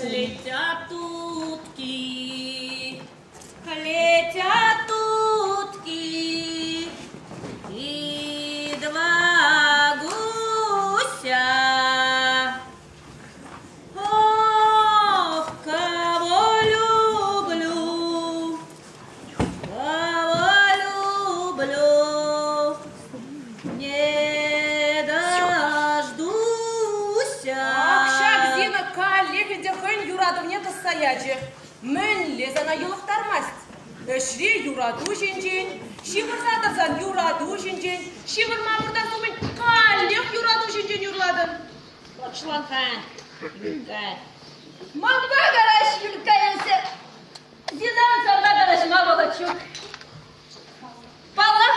Летят утки, летят утки, и два гуся. Ох, кого люблю, кого люблю, не дождуся. Ак ҫак Зина каллех ӗнтӗ хӑйӗн юратӑвне тӑсса ячӗ. Мӗнле сана йӑлӑхтармасть? Ӗҫре юрату ҫинчен, ҫывӑрса тӑрсан юрату ҫинчен, ҫывӑрма выртас умӗн каллех юрату ҫинчен юрлатӑн. Пӑчлан-ха, Юлька. Манпа калаҫ, Юлька, эсӗ. Зинан санпа калаҫма вӑхӑт ҫук. Паллах,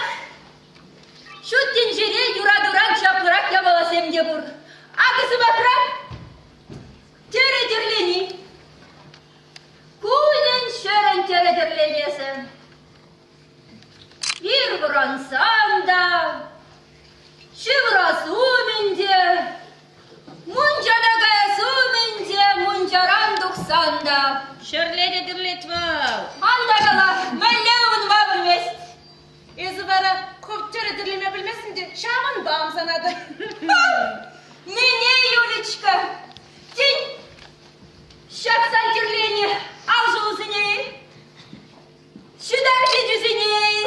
ҫут тӗнчере юратуран чаплӑрах япаласем те пур. Акӑ сӑмахран, тӗрӗ тӗрлени. Кунӗн-ҫӗрӗн тӗрӗ тӗрлен эсӗ. Ир вӑрансан та, ҫывӑрас умӗн те, мунчана каяс умӗн те, мунчаран тухсан та. Ҫӗрле те тӗрлет вӑл. Ан та кала, мӗнле ывӑнма пӗлмест. Эсӗ вара хӑв тӗрӗ тӗрлеме пӗлместӗн те ҫавӑнпа ӑмсанатӑн. Мӗне, Юлечка, тен, ҫаксан тӗрленӗ алшӑлусене Ҫытар ҫичӗсене-и?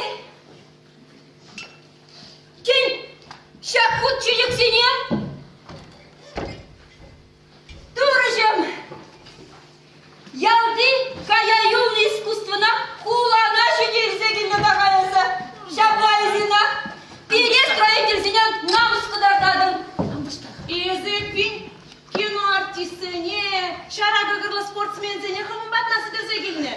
Тен, ҫак хут чечексене? Турӑҫӑм! Ялти кая юлнӑ искусствӑна хулана ҫити илсе килнӗ та-ха эсӗ. Ҫапла Зина, пире строительсене намӑс кӑтартатӑн. Эсӗ эппин кино артистсене, ҫара кӑкӑрлӑ спортсменсене хӑвӑн патна сӗтӗрсе килнӗ.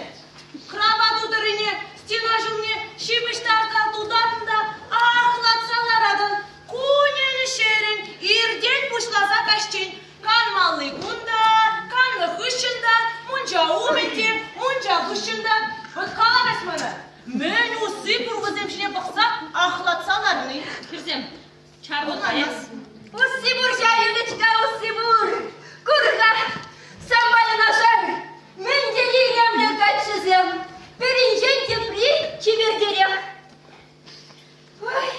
Крават тутӑррине стена ҫумне ҫыпӑҫтарса тутатӑн та ахлатса ларатӑн. Кунӗн-ҫӗрӗн иртен пуҫласа каҫчен канмалли кун та, каннӑ хыҫҫӑн та, мунча умӗн те, мунча хыҫҫӑн та. Вӑт кала мана, мӗн усси пур вӗсем ҫине пӑхса ахлатса ларни? Хӗрсем, чарӑнма эс. Усси пур ҫав, Юлечка, усси пур. Кур-ха, санпа юнашар мӗн тери илемлӗ каччӑсем. Пӗринчен тепри чипертерех. Ой.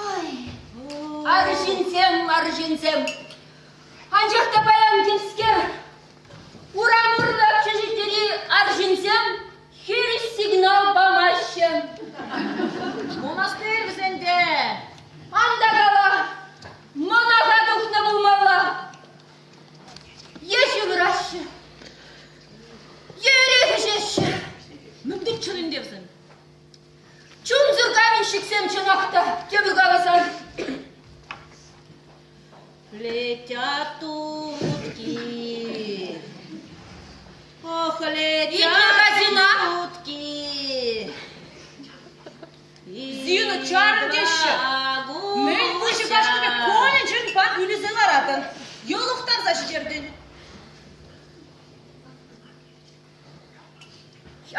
Ой. Арҫынсем, арҫынсем. Анчах та паян темскер урам урлӑ общежитири арҫынсем хирӗҫ сигнал памаҫҫӗ. Монастырь вӗсен те. Ан та кала, монаха тухнӑ пулмалла. Е ҫывӑраҫҫӗ, е эрех ӗҫеҫҫӗ. Мӗн туччӑр ӗнтӗ вӗсем? Чунсӑр каменщиксем чӑнах та, тепӗр каласан. Летят утки. Ох, летят утки. Зина, чарӑн теҫҫӗ. Мӗн выҫӑ кашни пек конӗн пан ӳлесе ларатӑн. Йӑлӑхтарса ҫитертӗн.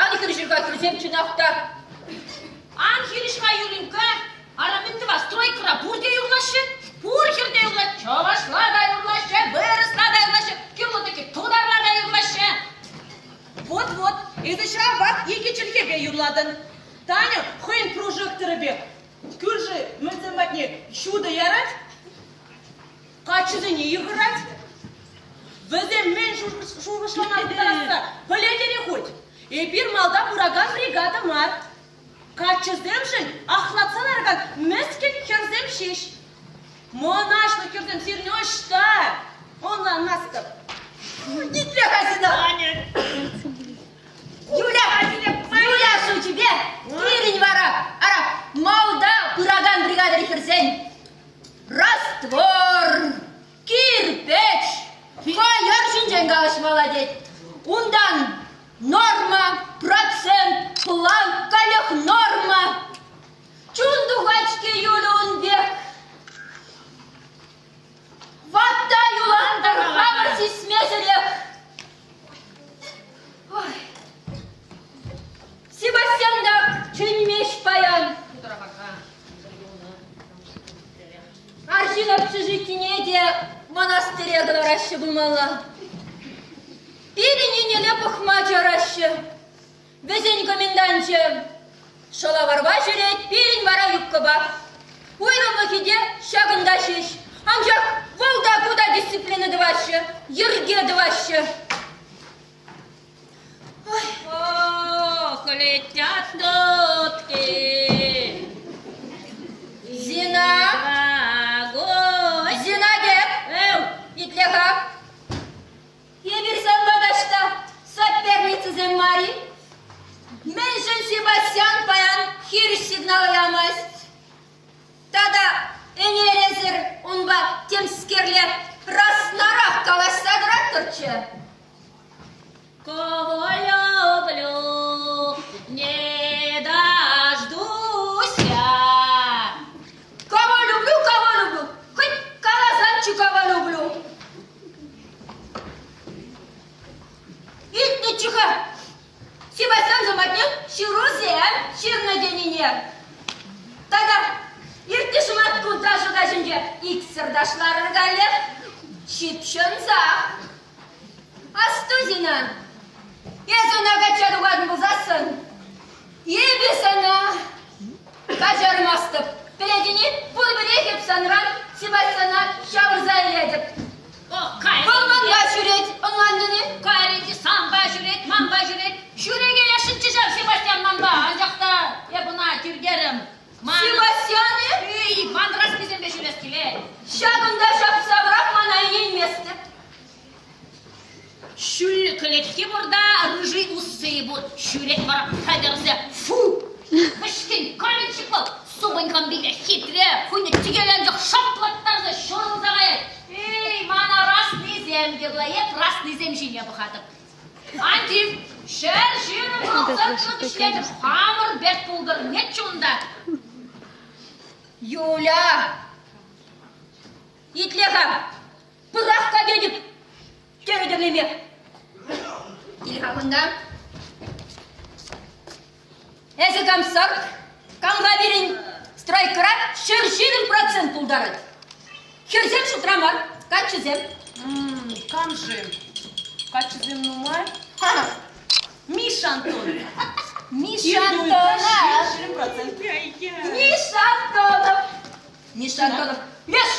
Ан хирӗҫ-ха, хӗрсем чӑнах та. Ан хирӗҫ-ха, Юлинка. Ара, мӗн тӑвас, стройкӑра пурте юрлаҫҫӗ. Пур хӗрте юрлать. Чӑвашла та юрлаҫҫӗ, вырӑсла та юрлаҫҫӗ, кирлӗ-тӗкки тутарла та юрлаҫҫӗ. Вот-вот, эсӗ ҫавах икӗ чӗлхепе юрлатӑн. Таня хӑйӗн прожекторӗпе кӳршӗ мӗнсем патне ҫутӑ ярать, каччӑсене йыхӑрать. Вӗсем мӗн шухӑшлама пултарасса пӗлетӗр-и хуть? Эпир малта пыракан бригада мар. Каччӑсемшӗн ахлатса ларакан мӗскӗн хӗрсем ҫеҫ. Мӑнаҫлӑ хӗрсем сирӗн ӑҫта? Ӑнланмастӑп. Итле-ха сана! Юля, Юля шучӗпе пирӗн вара, ара, малта пыракан бригадӑри хӗрсен раствор, кирпӗч, хӑйӑр ҫинчен калаҫмалла тет. Унтан норма, процент, план, каллех норма. Чун тухать-ҫке Юля ун пек. Ватта юлантӑр хамӑр сисмесӗрех. Ой. Себастьян та чӗнмест паян. Пирӗн общежитине те мӑнастире кӑлараҫҫӗ пулмалла. Пирӗн еннелле пӑхма чараҫҫӗ. Вӗсен коменданчӗ шӑлаварпа ҫӳрет, пирӗн вара юбкӑпа. Уйрӑмлӑхӗ те ҫакӑнта ҫеҫ. Анчах вӑл та ку та дисциплина тӑваҫҫӗ, йӗрке тӑваҫҫӗ. Ох, летят утки. Зина! Зина теп! Итле-ха! Эпир санпа таҫта соперницӑсем мар-и? Мӗншӗн Себастьян паян хирӗҫ сигнал ямасть? Тата ӗнер эсир унпа темскерле раснарах калаҫса тӑраттӑрччӗ. Кого люблю, не дождусь я. Кого люблю, кого люблю, хоть каласанччӗ кого люблю. Илтнӗччӗ-ха Себастьян сӑмахне ҫырусем ҫырнӑ тенине. Тата иртнӗ шӑматкун ташӑ каҫӗнче иксӗр ташларӑр каллех. Ҫыпҫӑнсах. Асту, Зина, эс ӑна качча тухатӑн пулсассӑн, эпӗ сана каҫармастӑп. Пӗлетӗн-и, пурпӗрех эп санран Себастьяна ҫавӑрса илетӗп. Вӑл манпа ҫӳрет, ӑнлантӑн-и? Кайрӗ санпа ҫӳрет, манпа ҫӳрет. Ҫӳрекелесшӗнччӗ ҫав Себастьян манпа, анчах та эп ӑна тиркерӗм. Себастьян-и? Эй, ман раснисемпе ҫӳрес килет. Ҫакӑнта ҫапса пӑрах мана ӗненместӗп. Ҫӳллӗ кӗлетки пур та, рыжий усси пур. Ҫӳрет вара хӗтӗрсе. Фу! Вӗҫкӗн каменщик вӑл. Супӑнь кӑмпипе хитре, хӑйне тикеленчӗк шаплаттарса ҫурӑлса каять. Эй, мана раснисем кирлӗ, эп раснисем ҫине пӑхатӑп. Ан тив, 120 процентлӑ ӗҫлетӗп, хамӑр пек пултӑр, неччӗ унта. Юля! Итле-ха, Пӑрах-ха тетӗп, терӗ тӗрлеме. Кил-ха кунта. Эсӗ камсӑр? Кам-ха пирӗн стройкӑра 120% тултарать? Хӗрсем шутра мар, каччӑсем. Кам-ши? Каччӑсем нумай. Миша Антонов. Миша Антонов. Миша Антонов. Миша Антонов. Леш,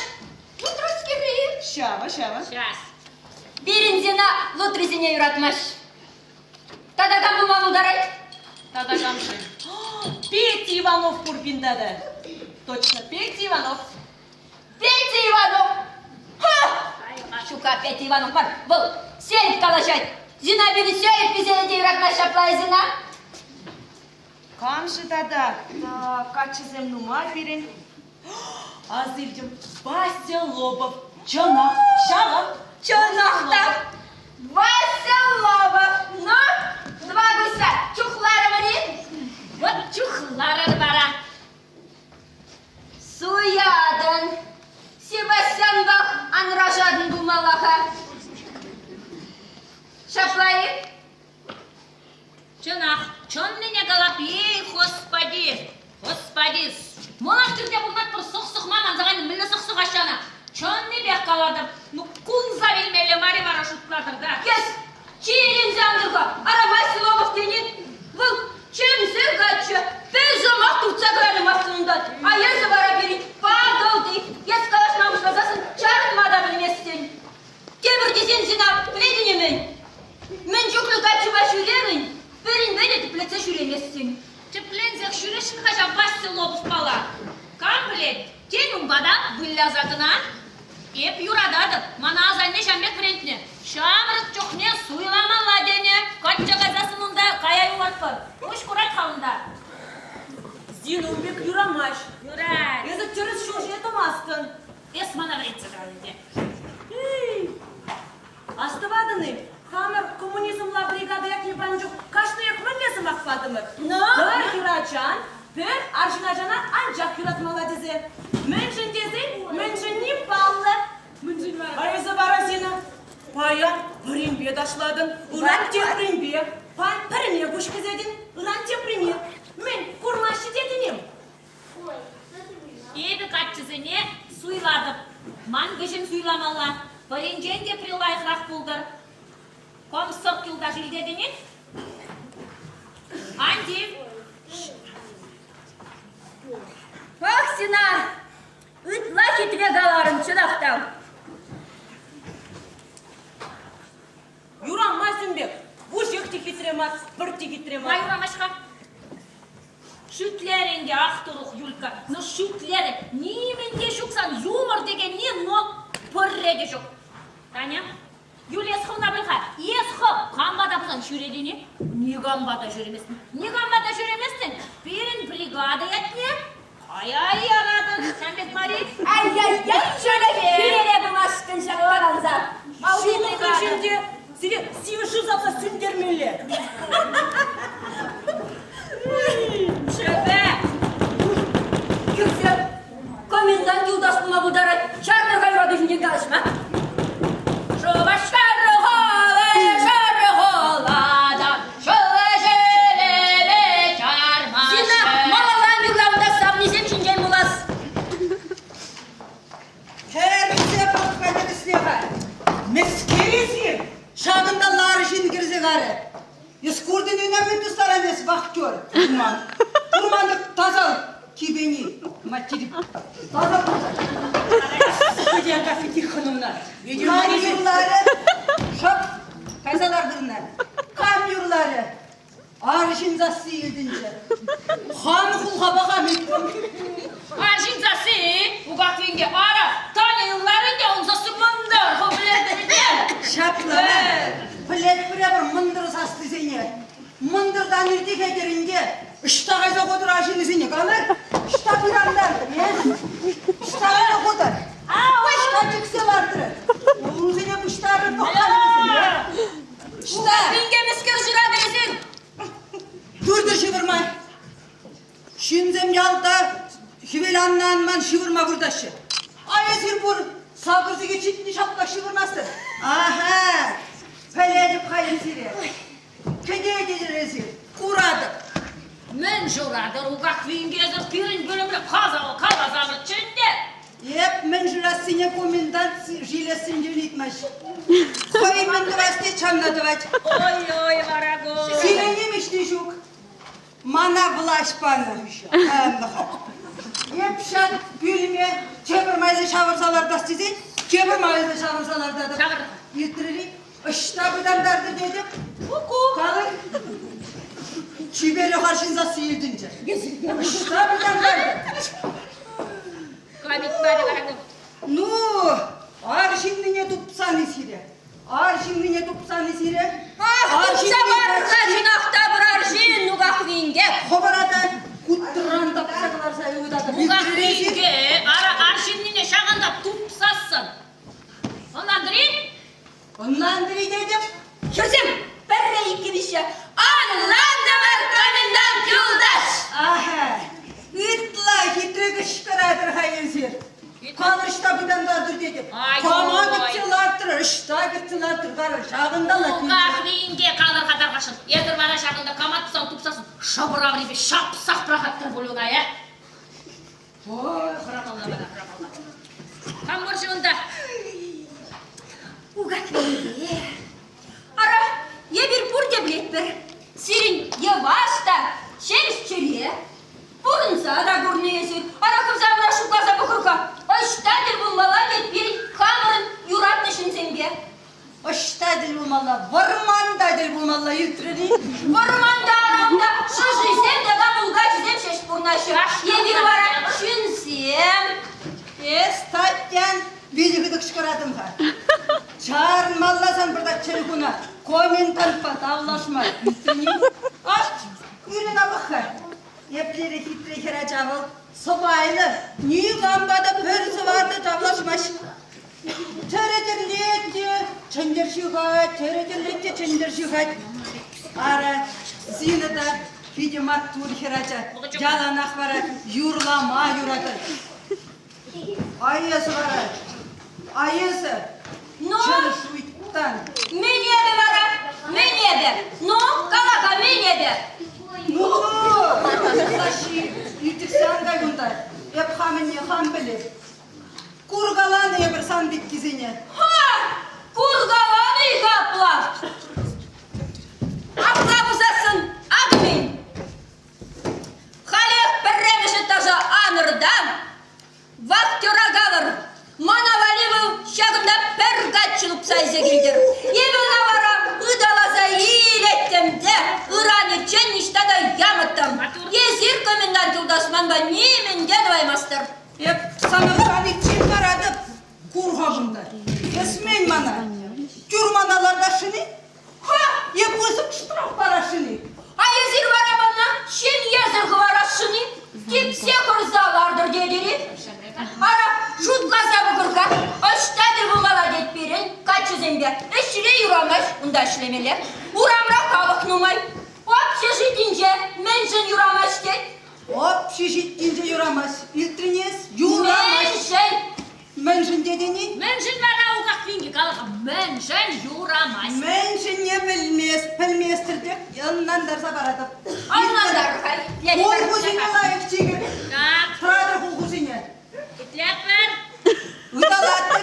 Лутроскерри. Ҫава, ҫава. Сейчас. Пирӗн Зина лутрисене юратмасть. Тата кам пулма пултарать? Тата кам-ши? Петя Иванов пур пин тата. Точно, Петя Иванов. Петя Иванов! Ха! Ҫука Петя Иванов мар, вӑл Серик калаҫать. Зина пирӗн Серик вӗсене те юратмасть ҫапла Зина. Кам-ши тата? Так, каччӑсем нумай пирӗн. Ас илтӗм, Вася Лобов. Чӑнах, ҫавах. Чӑнах та, Вася Лобов. Ну, два гуся, чухларӑмӑр-и? Вот чухларӑр вара. Суятӑн. Себастьянпах анрашатӑн пулмалла-ха. Ҫапла-и? Чӑнах, чӑннине калап, эй, господи, господи, мӑнастирте пурӑнатпӑр, сӑх-сӑхман анса кайнӑ, мӗнле сӑх-сӑхаҫҫӗ ӑна? Чӑннипех калатӑп, ну кулса вилмелле мар-и вара шутлатӑр та? Эс чиеленсе ан тӑр-ха, ара Василовов тени вӑл чӗмсӗр каччӑ, пӗр сӑмах туртса кӑлараймастӑн унтан, а эсӗ вара пирӗн пакӑлти, эс калаҫма пуҫласассӑн чарӑнма та пӗлместӗн. Тепӗр тесен Зина, пӗлетӗн-и мӗн? Мӗн чухлӗ каччӑпа ҫӳрерӗн, пӗринпе те тӗплетсе ҫӳреместӗн. Тӗпленсех ҫӳресшӗн-ха ҫав Вася Лобовпала. Кам пӗлет, тен, унпа та выляса кӑна. Эп юрататӑп, мана асанне ҫавӑн пек вӗрентнӗ. Ҫамрӑк чухне суйламалла тенӗ. Качча кайсассӑн унта кая юлатпӑр. Куҫ курать-ха унта. Зина, ун пек юрамасть. Юрать. Эсӗ тӗрӗс ҫул ҫине тӑмастӑн. Эс мана вӗрентсе тӑран ӗнтӗ. Астӑватӑн-и, хамӑр коммунизмла бригада ятне панӑ чух кашниех мӗнле сӑмах патӑмӑр? Ну? Пӗр хӗрачан, пӗр арҫын ачана анчах юратмалла тесе. Мӗншӗн тесен, мӗншӗнни паллӑ. Мӗншӗн вара? А эсӗ вара, Зина, паян пӗринпе ташлатӑн, ыран тепринпе. Паян пӗрне куҫ хӗсетӗн, ыран теприне. Мӗн, курмаҫҫӗ тетӗн-им? Эпӗ каччӑсене суйлатӑп. Ман вӗҫӗм суйламалла. Пӗринчен тепри лайӑхрах пултӑр. Комсорг юлташ илтетӗн-и? Ан тив. Ах, Сина, ытла хитре каларӑн, чӑнах та. Юрамасть ун пек. Вуҫех те хитре мар, пӗртте хитре мар. Ма юрамасть-ха? Шӳтлерӗ ӗнтӗ, ах турух, Юлька, ну шӳтлерӗ. Нимӗн те ҫук сан, юмор текенни, но пӗрре те ҫук. Таня, Юля, эс хӑвна пӗл-ха, эс хӑв кампа та пулсан ҫӳретӗн-и? Никампа та ҫӳреместӗн. Никампа та ҫӳреместӗн. Пирӗн бригада ятне кая яратӑн, сан пек мар-и? Ай-яй-яй, чӗлӗхе! Хӳрере пымашкӑн ҫапкаланса. Малти Ҫулӑм бригада. хыҫӗнче сире сивӗ шыв сапса сӳнтермелле. Чӗпе! Кӳрсе комендант юлташ пулма пултарать. Чарнӑ-ха юрату ҫинчен калаҫма. Шупашкар хули шур хулада ҫул ҫӳреме чармаҫҫӗ. Зина, малалла юрлавӑнта савнисем ҫинчен вулас. Хӗрсе пӑхма тӗрӗсле-ха. Мӗскер эсир? Ҫакӑнта лар ҫын кӗрсе карӗ. Эс куртӑн ӑна мӗн тустаран эс вахтер? Курман. Курман-тӑк тасал кипени. Матери. Тасал пулса. Господи, Агафья Тихоновна. Кам юрларӗ? Шӑп. Кайса лар вырӑна. Кам юрларӗ? Арҫын сасси илтӗнчӗ. Хам хулхапа хам илтрӗм. Арҫын сасси Укахвинке ара, Таня юрларӗ ӗнтӗ, ун сасси мӑнтӑр, хӑв пӗлетӗн ӗнтӗ. Ҫапла, пӗлетпӗр эпӗр мӑнтӑр саслисене. Мӑнтӑртан иртӗхетӗр ӗнтӗ. Ӑҫта кайса хутӑр арҫыннисене калӑр? Ӑҫта пырантартӑр, э? Ӑҫта кайса хутӑр? Ӑҫта чиксе лартрӑр? Урусене пуҫтарӑр пӑхкалӑр Ӑҫта? Инке мӗскер шыратӑр эсир? Туртӑр ҫывӑрма. Ҫынсем ялта хӗвел аннӑ-анман ҫывӑрма выртаҫҫӗ. А эсир пур сакӑр сехет ҫитнӗ ҫапла ҫывӑрмастӑр. Аха, пӗлетӗп халӗ сире. Кӗтетӗр эсир, куратӑп. Мӗн шыратӑр Укахви инкесӗр пирӗн пӳлӗмре каласа выртчӗ ӗнтӗ. Эп мӗн шырассине комендант жилессинчен ыйтмасть. Хӑй мӗн тӑвас тет, ҫавна тӑвать. Ой-ой, вара ку. Сире ним ӗҫ те ҫук. Мана влаҫ панӑ. Эп ҫак пӳлӗме тепӗр майлӑ ҫавӑрса лартас тесен, тепӗр майлӑ ҫавӑрса лартатӑп. Ҫавӑр. Илтрӗр-и? Ӑҫта пытантартӑр тетӗп? Ку-ку. Калӑр. Чиперех арҫын сасси илтӗнчӗ. Ӑҫта пытантартӑр? Камит мар вара ку. Ну, арҫыннине тупсан-и сире? Арҫыннине тупсан-и сире? Ах, тупса пар-ха, чӑнах та пӗр арҫын, Укахвинке. Хӑвӑра та кутран тапса кӑларса ывӑтатӑп. Укахвинке, ара арҫыннине ҫакӑнта тупсассӑн. Ӑнлантӑр-и? Ӑнлантӑр-и тетӗп? Хӗрсем, пӗрре иккӗ виҫҫӗ. Ӑнлантӑмӑр, комендант юлташ! Аха, ытла хитре кӑшкӑратӑр-ха эсир. Кам ӑҫта пытантартӑр тетӗп. Кама кӗтсе лартрӑр, ӑҫта кӗтсе лартрӑр, вара ҫакӑнта Укахви инке калӑр-ха тархасшӑн. Эсӗр вара ҫакӑнта кама тусан тупсассӑн шӑпӑр аврипе ҫапсах пӑрахаттӑр пуль ӑна, э? Ой, хӑрамалла мана, хӑрамалла. Кам вӑрҫӑ унта? Укахвинке. Ара, эпир пурте пӗлетпӗр. Сирӗн йӑваш та ҫепӗҫ чӗре. Пурӑнса та курнӑ эсир. Ара, хӑвса шутласа пӑхӑр-ха. Ӑҫта тӗл пулмалла тет пирӗн хамӑрӑн юратнӑ ҫынсемпе? Ӑҫта тӗл пулмалла? Вӑрманта тӗл пулмалла илтрӗр-и? Вӑрманта унта шӑшисем тата мулкачсем ҫеҫ пурӑнаҫҫӗ. Эпир вара ҫынсем. Эс, Татьян, вилӗ хытӑ кӑшкӑратӑн-ха. Чарӑнмалла сан пӑртак чӗлхуна. Комендантпа тавлашма илтрӗн-и? Ах, ырӑна пӑх-ха. Еплерех хитре хӗрача вӑл. Сӑпайлӑ, никампа та пӗр сӑвар та тавлашмасть. Тӗрӗ тӗрлет те чӗнтӗр ҫыхать, тӗрӗ тӗрлет те чӗнтӗр ҫыхать. Ара, Зина та питӗ маттур хӗрача. Яланах вара юрлама юратать. А эсӗ вара, а эсӗ Ну? чӗр шуйттан. Мӗн эпӗ вара? Мӗн эпӗ? Ну, кала-ха, мӗн эпӗ? Ну, ытлашши иртӗхсе ан кай кунта. Эп хамӑнне хам пӗлеп. Куркалан. эпӗр сан пеккисене. Ха! Куркаланӑ-и-ха апла? Апла пулсассӑн ак мӗн. Халех пӗрремӗш этажа анӑр та вахтера калӑр. Мана валли вӑл ҫакӑнта пӗр каччӑ тупса илсе килтӗр. Эпӗ ӑна вара ыталаса илеттӗм те ыранӗччен ниҫта та ямӑттӑм. Эсир комендант юлташ манпа нимӗн те тӑваймастӑр. Эп сана халиччен паратӑп. Кур-ха кунта. Эсмен мана. Тюрмана лартасшӑн-и? Ха! Е пысӑк штраф парасшӑн-и? А эсир вара мана ҫемьесӗр хӑварасшӑн-и? Типсе хӑрса лартӑр тетӗр-и? Ара, шутласа пӑхӑр-ха, ӑҫта тӗл пулмалла тет пирӗн каччӑсемпе. Ӗҫре юрамасть, унта ӗҫлемелле. Урамра халӑх нумай. Общежитинче мӗншӗн юрамасть тет? Общежитинче юрамасть. Илтрӗн-эс? Юрамасть. Мӗншӗн? Мӗншӗн тетӗн-и? Мӗншӗн вара Укахвинке калӑха мӗншӗн юрамасть? Мӗншӗнне пӗлмест, пӗлместӗр тек ӑнлантарса паратӑп. Ӑнлантар-ха. Хул-хусене лайӑх чикӗ. Так. Тӑратӑр хул-хусене. Итлетпӗр. Ыталатӑр,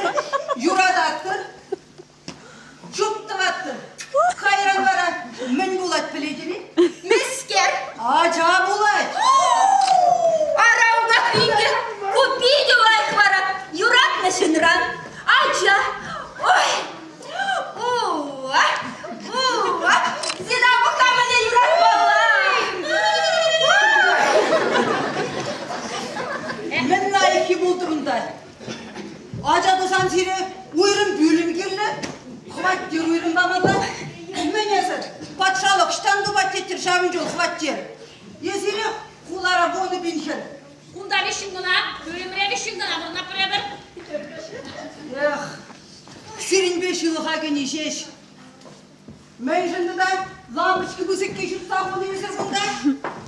юрататӑр, чуп тӑватӑр. Кайран вара мӗн пулать пӗлетӗр-и? Мӗскер? Ача пулать. Ара, Укахвинке, ку питӗ лайӑх вара. Юратнӑ ҫынран. Ача. Ой. У-а, у-а. Зина пӑхха мӗнле юратмалла. Мӗн лайӑххи пултӑр унта? Ача тусан сире уйрӑм пӳлӗм кирлӗ, хваттер уйрӑм памалла. Мӗн эсӗр, патшалӑх ӑҫтан тупать теттӗр ҫавӑн чул хваттер? Эсирех хулара 10 000 хӗр. Кунта виҫҫӗн кӑна, пӳлӗмре виҫҫӗн кӑна пурӑнатпӑр эпӗр. Эх, сирӗнпе ҫылӑха кӗни ҫеҫ. Мӗншӗн тата лампочка пысӑкки ҫутса хунӑ эсир кунта?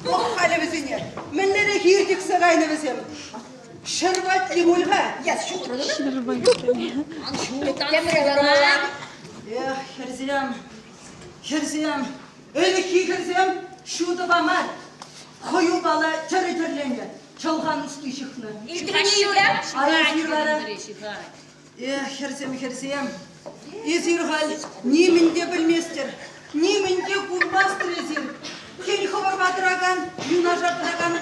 Пӑх халӗ вӗсене. Мӗнлерех иртӗхсе кайнӑ вӗсем. Ҫӗр ватти пуль-ха. Эх, хӗрсем, хӗрсем, ӗлӗкхи хӗрсем ҫутӑпа мар, хӑюпала тӗрӗ тӗрленӗ, чӑлхан нуски ҫыхнӑ. Илтрӗн-и, Юля? А эсир вара? Эх, хӗрсем, хӗрсем, эсир халь нимӗн те пӗлместӗр, нимӗн те курмастӑр эсир. Тен, хӑвӑрпа тӑракан, юнашар тӑракан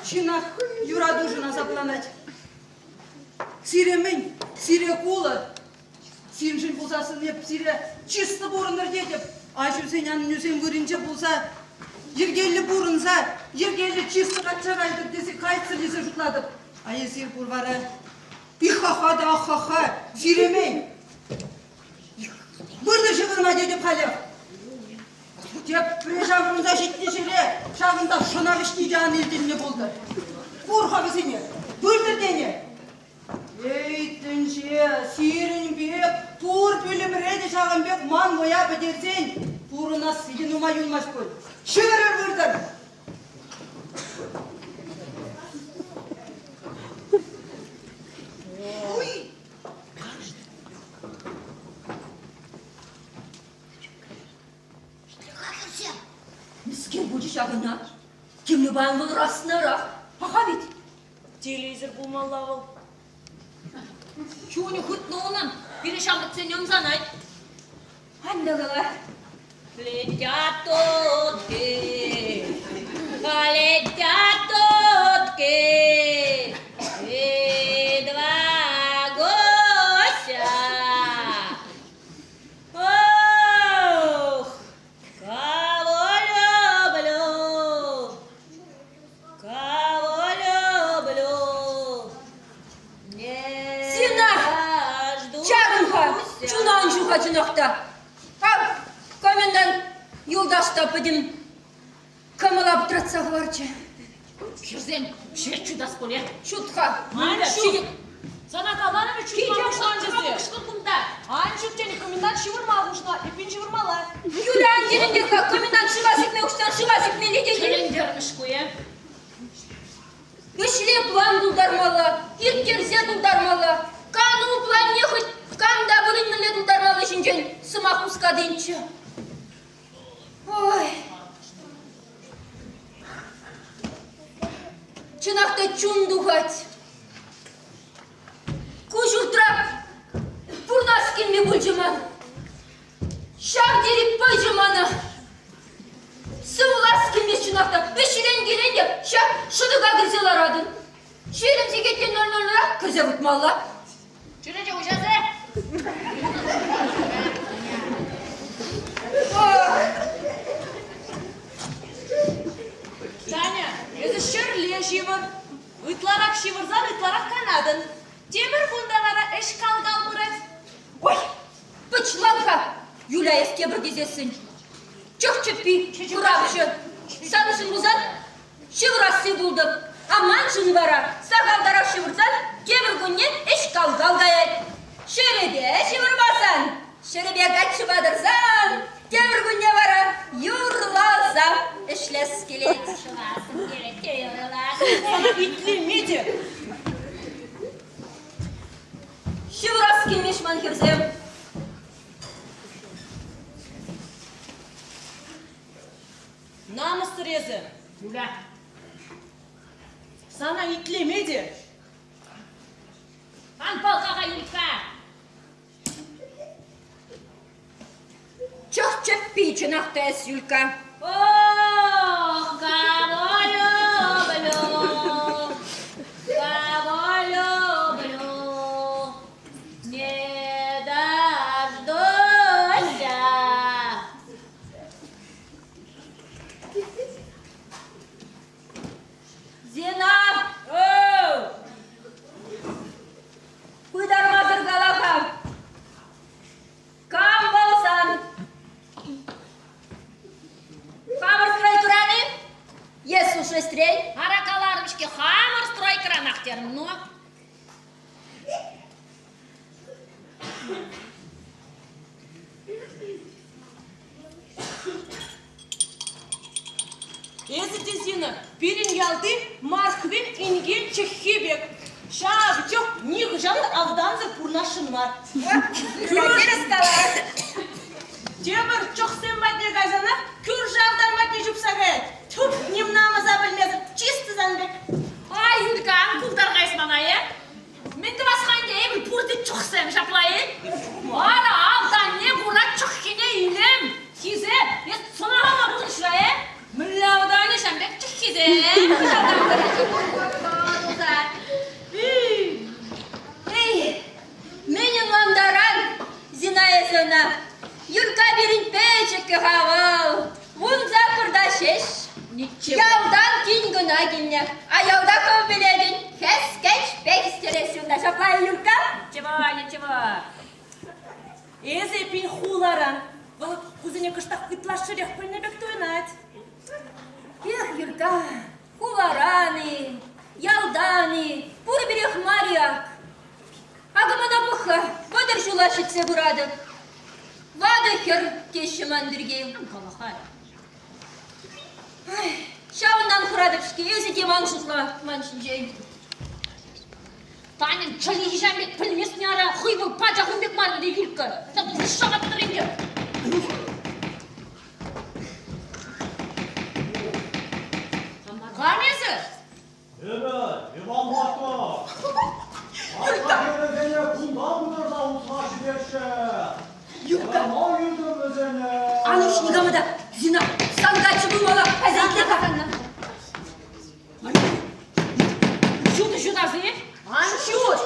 ҫынах юратушӑн асапланать. Сире мӗн? Сире кулӑ. Сирӗншӗн пулсассӑн эп сире чыслӑ пурӑнӑр тетӗп. Аҫусен, аннӳсен вырӑнче пулса, йӗркеллӗ пурӑнса, йӗркеллӗ чыслӑ качча кайтӑр тесе, кайччӑр тесе шутлатӑп. А эсир пур вара Пихаха та ахаха, сиремен. Выртӑр ҫывӑрма тетӗп халех. Тепре ҫаврӑнса ҫитнӗ ҫӗре ҫавӑнта шӑна вӗҫни те ан илтӗннӗ пултӑр. Кур-ха вӗсене, выртӑр тенӗ. Эй, тӗнче, сирӗн пек пур пӳлӗмре те ҫавӑн пек ман вӑя пӗтерсен пурӑнасси те нумай юлмасть пуль. Ҫывӑрӑр выртӑр. Уй! Мӗскер пулчӗ ҫакӑнта? Темле паян вӑл раснарах. Паха ведь. Телейсӗр пулмалла вӑл. Чунӗ хытнӑ унӑн, пирӗн ҫамрӑксене ӑмсанать. Анне кала. Летят утки, полетят утки, и два гуся. Ох, кого люблю, кого люблю, не Зина! дождусь. Чарӑн-ха, чуна ан ҫуха чӑнах та. Ав, комендант юлташ та пӗтӗм кӑмӑла пӑтратса хӑварчӗ. Хӗрсем, ҫвет ҫутас пулӗ. Ҫут-ха. Ман ҫут. Сана каланӑ вӗт ҫутма хушнӑ тесе. Кӑшкӑр кунта. Ан ҫут тенӗ, комендант ҫывӑрма хушнӑ, эппин ҫывӑрмалла. Юля, ан йӗрӗнтер-ха, комендант шыва сикме хушсан шыва сикмелле те Тӗлӗнтермӗш ку, э? Ӗҫле план тултармалла, ирттерсе тултармалла. Кану планне хӑть кам та пулин мӗнле тултармалли ҫинчен сӑмах хускатинччӗ. Ой. Чӑнах та чун тухать. Ку ҫуртра шӑтӑка кӗрсе ларатӑн. 20 сехеттен 00-ра кӗрсе выртмалла. Чӳрече уҫасӗ. Таня, эсӗ ҫӗрле ҫывӑр. Ытларах ҫывӑрсан ытларах канатӑн. Тепӗр кунта вара ӗҫ кал-кал пырать. Ой, пӑчлан-ха, Юля эс тепӗр тесессӗн. Чӑх чӗппи, куравҫӑ. Саншӑн пулсан ҫывӑрасси пултӑр. А маншӑн вара сахалтарах ҫывӑрсан тепӗр кунне ӗҫ кал-кал каять. Ҫӗрӗпе ҫывӑрмасан, ҫӗрӗпе каччӑпа тӑрсан тепӗр кунне вара юрласа ӗҫлес килет. Сана итлеме те. Ҫывӑрас килмест ман хӗрсем. Намӑссӑр эсӗ. Юля. Сана итлеме те. Ан пӑлха-ха, Юлька. Чӑх чӗппи чӑнах та эс, Юлька. Ох, кого люблю, кого люблю, не дождуся. Зина! Пытармасӑр кала-ха. Кам вӑл сан? Хамӑр стройкӑран-и? Е сушестрен? Ара каларӑм-ҫке, хамӑр стройкӑранах терӗм, ну. Эсӗ те, Зина, пирӗн ялти Мархвин инкен чӑххи пек. Ҫав чӑх нихӑҫан та автансӑр пурӑнасшӑн мар. Тӗрӗс калать. Тепӗр чӑхсем патне кайсанах кӳршӗ автан патне чупса каять. Тьфу, ним намӑса пӗлмесӗр чисти сан пек. Ай, Юлька, ан култар-ха эс мана, э? Мӗн тӑвас-ха ӗнтӗ эпир пурте чӑхсем ҫапла-и? Ара, автанне кура чӑххине илем, хисеп, эс сӑнама пурнӑҫра, э? Мӗнле автанӗ ҫам пек чӑххисем? Эй, мӗн ӑнлантаран, Зина эсӗ ӑна? Юрка пирӗн пӗчӗккӗ-ха вӑл, 18-та ҫеҫ. Ялтан тин кӑна килнӗ, а ялта хӑв пӗлетӗн, хӗскӗч пек ӳстерес юлнӑ. Ҫапла-и, Юркка? Ничего, ничего. Эсӗ эппин хуларан. Вӑл кусене кӑштах ытлашширех пӗлнӗ пек туйӑнать. Эх, Юрка, хуларан-и, ялтан-и, пурпӗрех мар-и ак. Акӑ мана пӑх-ха, 30 ҫула ҫитсе пыратӑп. Ватӑ хӗр теҫҫӗ ман пирки. Кала-ха. Ҫавӑнтан хӑратӑп-ҫке, эсӗ те ман шутла ман ҫинчен. Таньӑн чӗлхи ҫав пек пӗлместне ара, хӑй вӑл пачах ун пек мар ӗнтӗ Юлькка. Шӑкӑттӑр ӗнтӗ. Кам эсӗ? Эпӗ, Иван Марков. Юлька! Вӗсене кунта пытарса усра ҫитеҫҫӗ. Юлька! Ма илтӗм вӗсене? Ан уҫ никама та! Зина, сан каччӑ пулмалла, кайса итле-ха. Ҫутӑ ҫутас-и? Ан ҫут!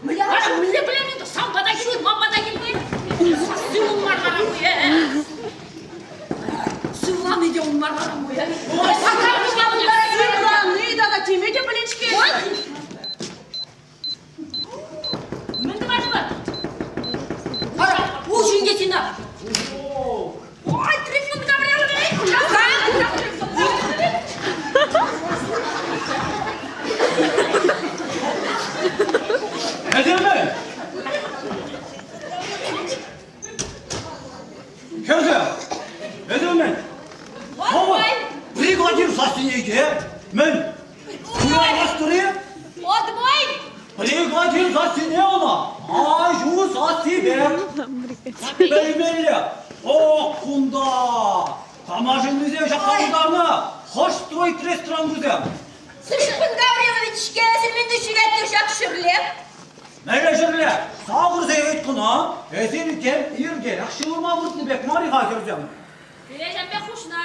Мӗнле Ара, мӗнле пӗлен ӗнтӗ? Сан пата килни, ман пата килни. Сасси ун мар вара ку, э? Сывлани те ун мар вара ку, э? Сывлани тата теме те пӗлет-ҫке. Мӗн тӑватпӑр? Ара, уҫ ӗнтӗ Зина. Ой, Трифон Гаврилович! Эсӗ Хӗрсем, эсӗ мӗн? Отбой! Бригадир сассине итле. Мӗн? Курамастӑр-и? Отбой! Бригадир сассине ӑна аҫу сассипе пӗлмелле. Ох, кунта! Тамашиннисем ҫапса пултарнӑ. Хӑш стройтрестран вӗсем? Трифон Гаврилович-ҫке эсир мӗн ҫӳреттӗр ҫак ҫӗрле? Мӗнле ҫӗрле? Сакӑр сехет кӑна. Эсир тем иртерех ҫывӑрма выртнӑ пек мар-и-ха, хӗрсем? Пире ҫемпе хушнӑ.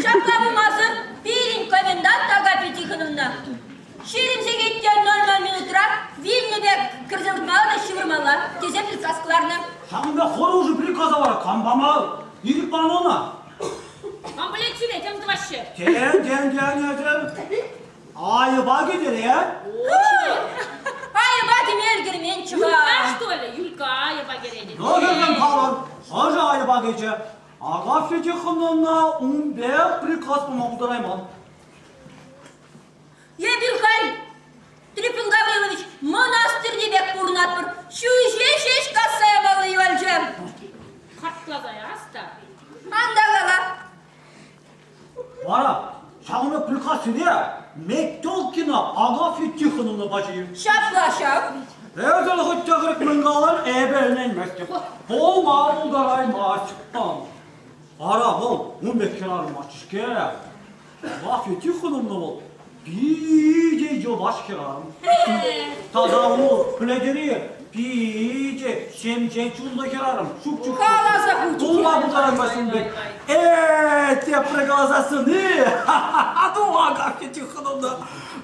Ҫапла пулмасӑр пирӗн комендант Агапия Тихоновна 20 сехет те 00 минутра вилнӗ пек кӗрсе выртмалла та ҫывӑрмалла тесе приказ кӑларнӑ. Ҫакӑн пек хӑрушӑ приказа вара кам пама ирӗк панӑ ӑна? Ман пӗлет сире, тем тӑваҫҫӗ. Тен, тен, тен, тен. Айӑпа кӗтӗр, Айӑпа кӗме ӗлкӗрменччӗ-ха. Юлька, что ли? Юлька айӑпа кӗретӗн. Ну, хӗрсем калӑр, хӑшӗ айӑпа кӗчӗ? Агафья Тихоновна ун пек приказ пама пултарайман. Эпир халь, Трифон Гаврилович, мӑнастирти пек пурӑнатпӑр. Ҫӳҫе ҫеҫ касса ямалли юлчӗ. Картласа ярас та. Ан та кала. Вара ҫавӑн пек приказсене Метелкина Агафья Тихоновна пачӗ. Ҫапла ҫав. Эсӗ хӑть тӗкӗрт мӗн калар, эпӗ ӗненместӗп. Пулма пултараймасть. Ара вӑл ун пек хӗрарӑм марччӗ-ҫке. Агафья Тихоновна вӑл питӗ йӑваш хӗрарӑм. Тата вӑл пӗлетӗр-и, питӗ ҫемҫе чунлӑ хӗрарӑм. Чуп-чуп. Каласа хучӗ. Пулма пултараймасть ун пек. Э, тепре каласассӑн-и? Ну, Агафья Тихоновна,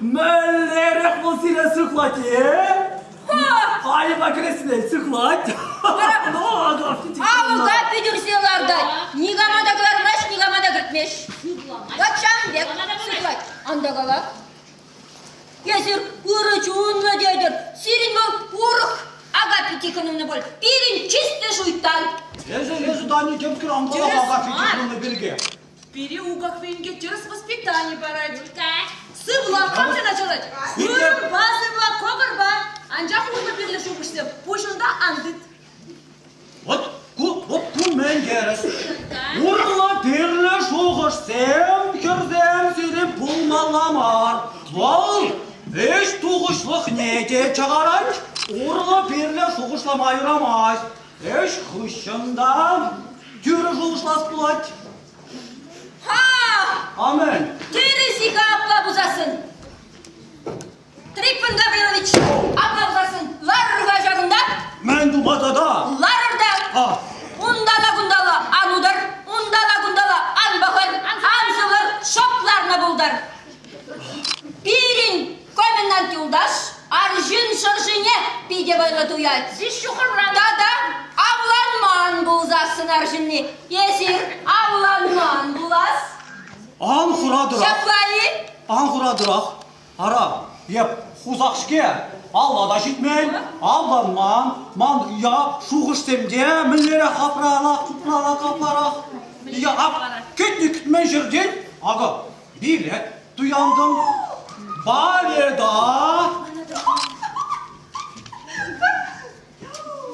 мӗнлерех вӑл сире сыхлать, э? Айӑпа кӗресне сыхлать. Ну, Агафья Тихоновна. Алӑка питӗрсе лартать. Никама та кӑлармасть, никама та кӗртмест. Вот ҫавӑн пек сыхлать. Ан та кала. Эсир ырӑ чунлӑ тетӗр. Сирӗн вӑл урӑх Агафья Тихоновна пуль. Пирӗн чисти шуйттан. Эсӗ, эсӗ, Таня, темскер ан кала Агафья Тихоновна пирки. Пире Укахвинке тӗрӗс воспитани парать. Сывла, кам началать? Хырӑмпа сывла, кӑкӑрпа. Анчах урлӑ-пирлӗ шухӑшсем пуҫунта ан тыт. Вот ку, вот ку мӗн терӗс. Урлӑ-пирлӗ шухӑшсем, хӗрсем сирӗн пулмалла мар. Вӑл ӗҫ тухӑҫлӑхне те чакарать, урлӑ-пирлӗ шухӑшлама юрамасть. Ӗҫ хыҫҫӑн та тӳрӗ шухӑшлас пулать. Ха! Амен. Тӗрӗс-и-ха апла пулсассӑн? Трифон Гаврилович, апла пулсассӑн ларӑр-ха ҫакӑнта. Мӗн тума тата? Ларӑр та. А. Унталла-кунталла ан утӑр, унталла-кунталла ан пӑхӑр, ан сывлӑр, шӑп ларнӑ пултӑр. Пирӗн комендант юлташ арҫын шӑршине питӗ вӑйлӑ туять. Тата авланман пулсассӑн арҫынни эсир авланман пулас. Ан хуратӑрах. Ҫапла-и? Ан хуратӑрах. Ара, эп хусах-ҫке. Алла та ҫитмен, авланман, ман я шухӑшсем те мӗнлерех апралах, купралах, капларах. Я ап кӗтнӗ кӗтмен ҫӗртен, акӑ, билет туянтӑм. Балета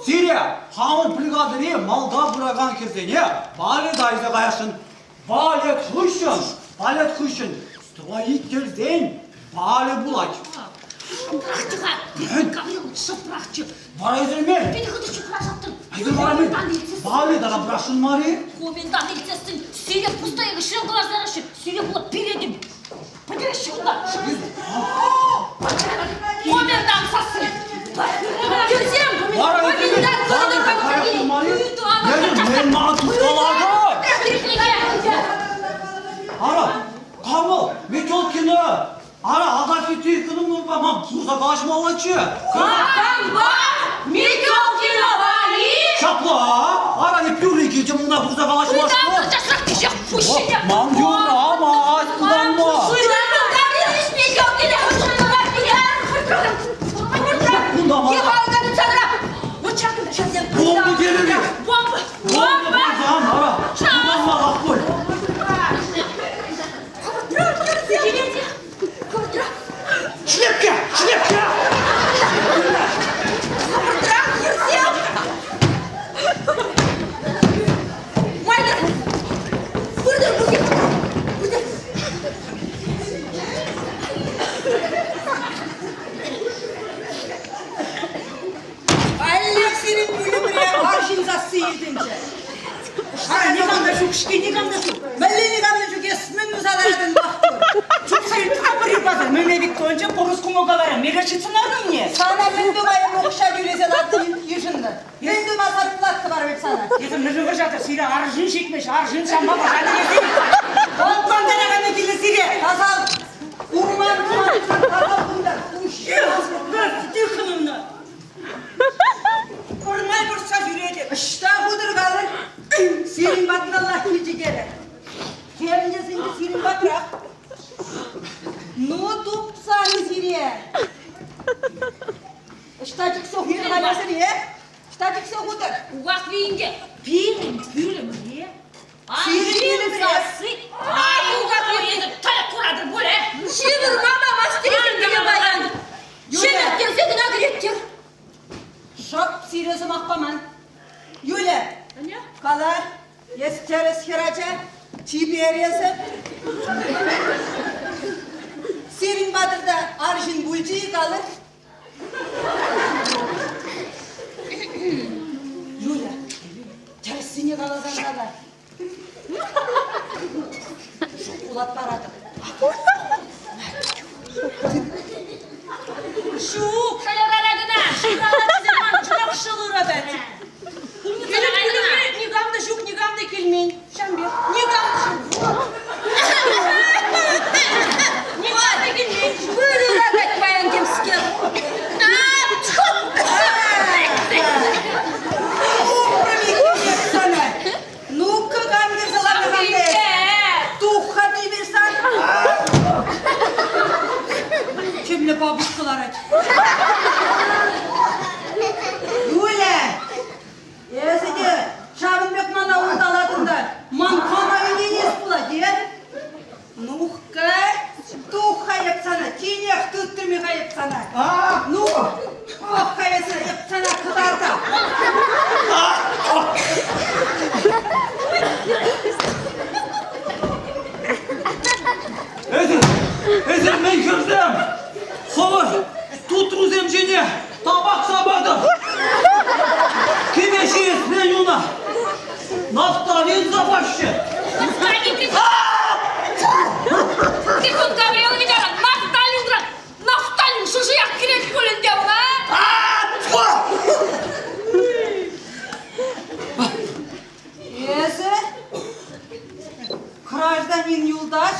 Сире хамӑр бригадӑри малта пыракан хӗрсене балета илсе каясшӑн. Балет хыҫҫӑн, балет хыҫҫӑн строительсен балӗ пулать. Шӑпрахчӗ-ха! Шӑпрахчӗ! Вара ӳсӗрмен. Питӗ хытӑ ҫухрашаттӑн. Айдыр вара мӗн? Балет ара пырасшӑн мар-и? Комендант илтсессӗн сире пустая ӗҫрен кӑларса яраҫҫӗ. Сире пула перетӗп. Пӗтереҫҫӗ кунта. Комендант сасси. Кӳрсем! Вара Комендант ӳсӗрмен. кӑларса Балет мар-и? Мӗн мана тускалатӑр? Ара, кам вӑл? Метелкина! Ара, Агафья Тихоновнӑпа ман курса калаҫмаллаччӗ. Кампа? Метелкинӑпа-и? Ҫапла, ара, эп юрри килтӗм уна курса калаҫмашкӑн. Ман юрамасть, куланма. Кунта мана. Бомба терӗр-и? Бомба! Бомба пулсан, ара, куланмаллах пуль. Шлепке! Шлепке! Хӑвӑртрах йӗрсем! Майлӑр! Выртӑр пурте! Выртӑр! Каллех сирӗн пӳлӗмре арҫын сасси илтӗнчӗ. Ара, никам та ҫук-ҫке, никам та ҫук. Мӗнле никам та ҫук, эс мӗн туса ларатӑн, маттур? Чупса иртрӗ пасар, мӗнле Викторча по-русскому говоря, мерещится на мне. Сана мӗн тума эпӗ укҫа тӳлесе лартнӑ йышӑннӑ? Мӗн тума зарплата парать сана? сана. Эсӗ мӗншӗн вӑрҫатӑр? Сире арҫын ҫитмест, арҫын ҫамма вӑрҫать тесен. Ӑнлантараканӗ килнӗ сире. Тасал. Урман тасал кунта. Тихоновна. Пӑрмай вӑрҫса ҫӳретӗп. Ӑҫта хутӑр калӑр? Сирӗн патналлах килчӗ терӗ. Тем тесен те сирӗн патрах. Ну, тупсан сире. Ӑҫта чиксе хутӑр халӗ Ӑҫта чиксе хутӑр? Укахви инке, пирӗн пӳлӗмре Сирӗн пӳлӗмре. сасси. Ай, Укахви, эсӗ тӗлӗк куратӑн пулӗ. Ҫывӑрма памасть пире паян. Ҫӗмӗрттерсе кӑна кӗреттӗр. Шӑп сире сӑмах паман. Юля, кала, эс тӗрӗс хӗрача, чипер эсӗ. Сирӗн патӑрта арҫын пулчӗ-и калӑр? Юля, тӗрӗссине каласан кала. Шоколад паратӑп. Ҫук. Шӑлӑрара кӑна. Чӑнах шӑл ыратать. Никам та ҫук, никам та килмен. Ҫам пек. Никам та ҫук. Никам та килмен. Пыр ыратать паян темскер. Сана. Ну-ка, кам кӗрсе ларнӑ Тух-ха тивӗр сан. Чӗмлӗ бабушка ларать. Юля, эсӗ те ҫавӑн пек мана улталатӑн та ман кама ӗненес пулать, е? Ну-ка, тух-ха эп сана, тинех тыттӑм-и-ха эп сана. Ну, пӑх-ха эсӗ, эп сана кӑтартам. Эсӗр, эсӗр мӗн хӗрсем? Хӑвӑр тутрусем ҫине табак сапатӑр. Кӗме ҫиесрен уна нафталин сапаҫҫӗ. Тихон Гаврилович ара, нафталинран нафталин шӑшиях килет пуль ӗнтӗ ӑна. Эсӗ, гражданин юлташ,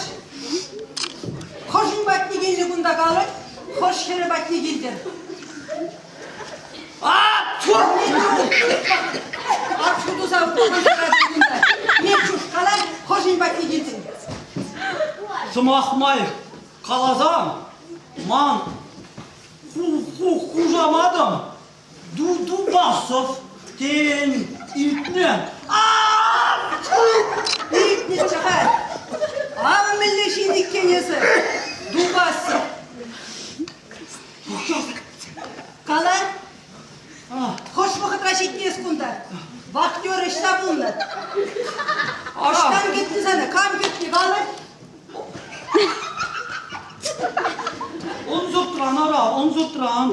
хӑшӗн патне килнӗ кунта калӑр, хӑш хӗрӗ патне килтӗр? Ат туса кунта. Мечуш, кала, хӑшӗн патне килтӗн? Сӑмах май каласан, ман хушаматӑм Дудубасов тен илтнӗ. Илтнӗччӗ-ха. Ав мӗнле ҫын иккен эсӗ, Дубасов. Кала, хӑш вӑхӑтра ҫитнӗ эс кунта? Вахтер ӑҫта пулнӑ? Ӑҫтан кӗтнӗ сана? Кам кӗтнӗ? Кала. Ӑнсӑртран ара, ӑнсӑртран.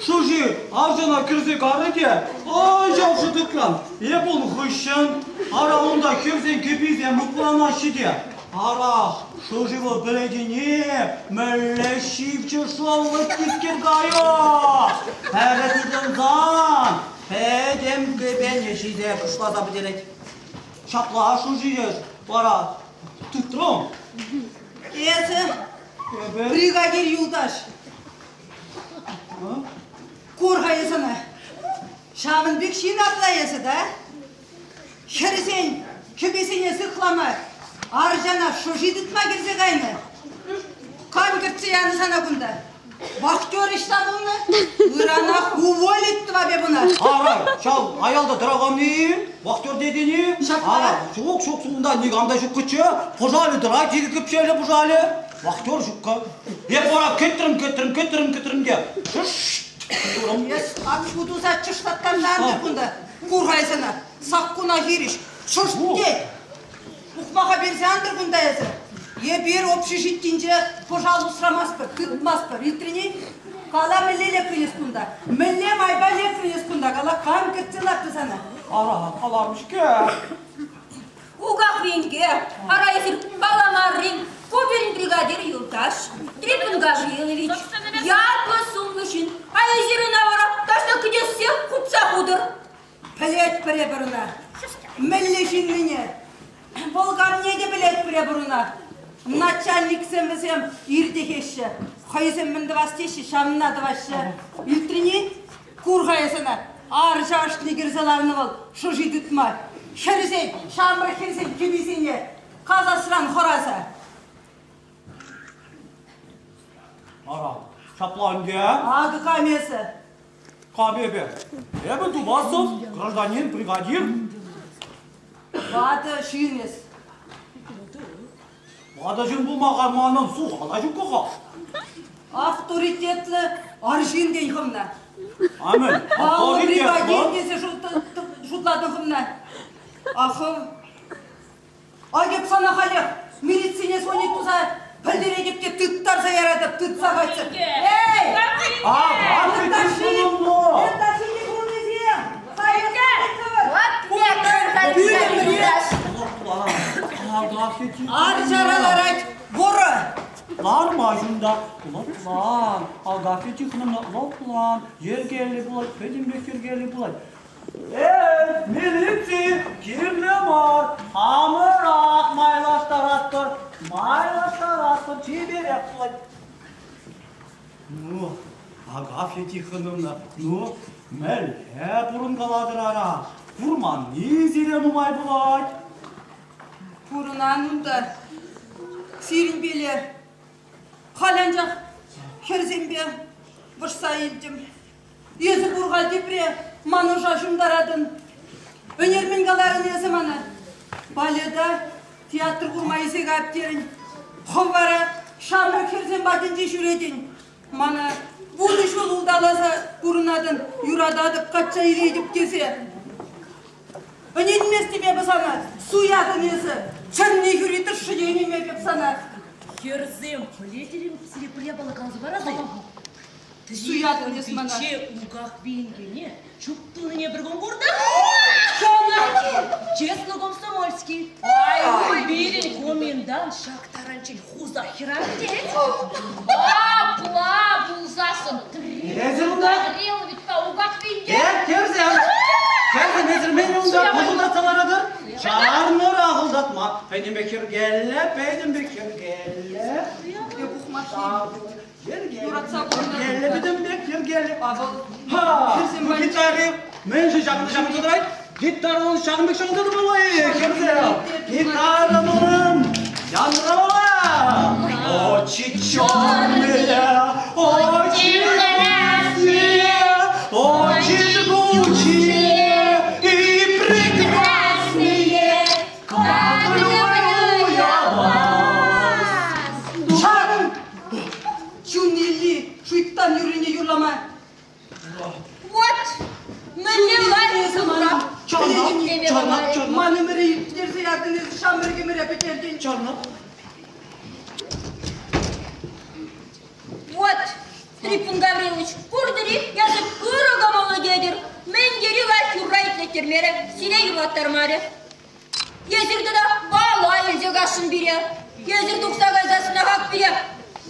Шӑши арҫына кӗрсе карӗ те, ай ҫав шӑтӑкран, эп ун хыҫҫӑн, ара унта хӗрсен кӗписем упланаҫҫӗ те. Ара, шӑши вӑл пӗлетӗн-и, мӗнле ҫивчӗ шӑллӑ тискер кайӑк. Пӗрре тытӑнсан пӗтӗм кӗпене ҫисе кӑшласа пӗтерет. Ҫапла шӑши вара тытрӑм. Эсӗ, бригадир юлташ, Кур-ха эс ӑна. Ҫавӑн пек ҫын апла эсӗ, да? Хӗрсен кӗписене сыхлама арҫана шӑши тытма кӗрсе кайнӑ. Кам кӗртсе янӑ сана кунта? Вахтер ӑҫта пулнӑ? Ыранах уволить тӑвап эп ӑна. Ара, ҫав аялта тӑраканни, вахтер тетӗн-и? Ҫапла. Ара, ҫук, ҫук, унта никам та ҫуккӑччӗ. Пӑшалӗ тӑрать, икӗ кӗпҫеллӗ пӑшалӗ. Вахтер ҫукка. Эп вара кӗтрӗм, кӗтрӗм, кӗтрӗм, кӗтрӗм те. Шӑш! Эс ак туса чӑшлатканланнӑ кунта. Кур-ха эс ӑна, саккуна хирӗҫ. Шӑш тет. Ухмаха персе антӑр кунта эсӗ. Эпир общежитинче пӑшал усрамастпӑр, тытмастпӑр. Илтрӗн-и? Кала, мӗнле лекрӗн эс кунта? Мӗнле майпа лекрӗн эс кунта? Кала, кам кӗртсе лартрӗ сана? Ара, каларӑм-ҫке. Укахвинке, ара эсир паламаррин, ку пирӗн бригадир юлташ, Трифон Гаврилович, ятлӑ-сумлӑ ҫын, а эсир ӑна вара таҫта кӗтессе хупса хутӑр. Пӗлетпӗр эпир ӑна. Мӗнле ҫыннине. Вӑл камне те пӗлетпӗр эпир ӑна. Начальниксем вӗсем иртӗхеҫҫӗ. Хӑйсем мӗн тӑвас теҫҫӗ, ҫавна тӑваҫҫӗ. Илтрӗн-и? Кур-ха эс ӑна, арҫа ӑшне кӗрсе ларнӑ вӑл шӑши тытма. Хӗрсен, ҫамрӑк хӗрсен кӗписене касасран хӑраса. Ара, ҫапла ӗнтӗ. Акӑ кам эсӗ? Кам эпӗ? Эпӗ Дубасов, гражданин, бригадир. Ватӑ ҫын эс. Ватӑ ҫын пулма манӑн сухала ҫуккӑ-ха. Авторитетлӑ арҫын тен хӑвна. Амин. Паллӑ бригадир тесе шутлатӑн хӑвна. А хӑв Айӑп сана халех милицине звонить туса пӗлтеретӗп те тыттарса яратӑп, тытса кайса. Эй! А, Ытлашши, ытлашши пулнисем! Арҫара ларать вӑрӑ! Ларма ҫунта, лӑплан, Агафья Тихоновна, лӑплан, йӗркеллӗ пулать, пӗтӗмпех йӗркеллӗ пулать. Эй, милици, кирлӗ мар, хамӑрах майлаштаратпӑр, майлаштаратпӑр, чиперех пулать. Ну, Агафья Тихоновна, ну, мӗнле пурӑнкалатӑр ара? Курманни сире нумай пулать. Пурӑнан унта сирӗнпеле. Халь анчах хӗрсемпе вӑрҫса илтӗм. Эсӗ пур-ха тепре ман ӑша ҫунтаратӑн. Ӗнер мӗн каларӑн эсӗ мана? Балета театр курма илсе каяп терӗн. Хӑв вара ҫамрӑк хӗрсем патӗнче ҫӳретӗн. Мана вунӑ ҫул улталаса пурӑнатӑн, юрататӑп, качча илетӗп тесе. Ӗненместӗп эпӗ сана, суятӑн эсӗ. Чӗнни хӳри тӑршшӗ те ӗненмеп эп сана. Хӗрсем, пӗлетӗр-им, сире пӗр япала каласа парас-и? Суятӑн эс мана. Пичче Укахви инкене чуп тунине пӗр кун куртӑм. Чӑнах, честно комсомольский. Ай, пирӗн комендант ҫак таранччен хусах хӗрарӑм тет. Апла пулсассӑн Эсӗ унта? Гавриловичпа Укахви инке. Э, хӗрсем! Хӗрсем, эсӗр мӗн унта пӑшӑлтатса ларатӑр? Чарнӑр ахӑлтатма. Пӗтӗмпех йӗркеллӗ, пӗтӗмпех йӗркеллӗ. Пухмачри Юратса Йӗркеллӗ пӗтӗмпех, йӗркеллӗ. Павӑл. Ха! Ну, гитари мӗншӗн ҫакӑнта ҫакӑнса тӑрать? Гитара ҫакӑн пек ҫакӑнса тӑмалла-и, хӗрсем? Гитара манӑн янрамалла! Очи черные, очи красные, очи жгучие и прекрасные, как люблю я вас. Чарӑн! Чун илли шуйттан юррине юрлама. Вот, мӗнле лайӑх юрра. Чарнак, чарнак, чарнак. Ман ӗмӗре ирттерсе ятӑн эс, ҫамрӑк ӗмӗре пӗтертӗн. Чарнак. Вот, Трифон Гаврилович, куртӑр-и, эсӗ ырӑ кӑмӑллӑ тетӗр. Мӗн тери лайӑх юрра итлеттермерӗ, сире юрлаттармарӗ. Эсир тата бала илсе касшӑн пире. Эсир тухса кайсассӑнах ак пире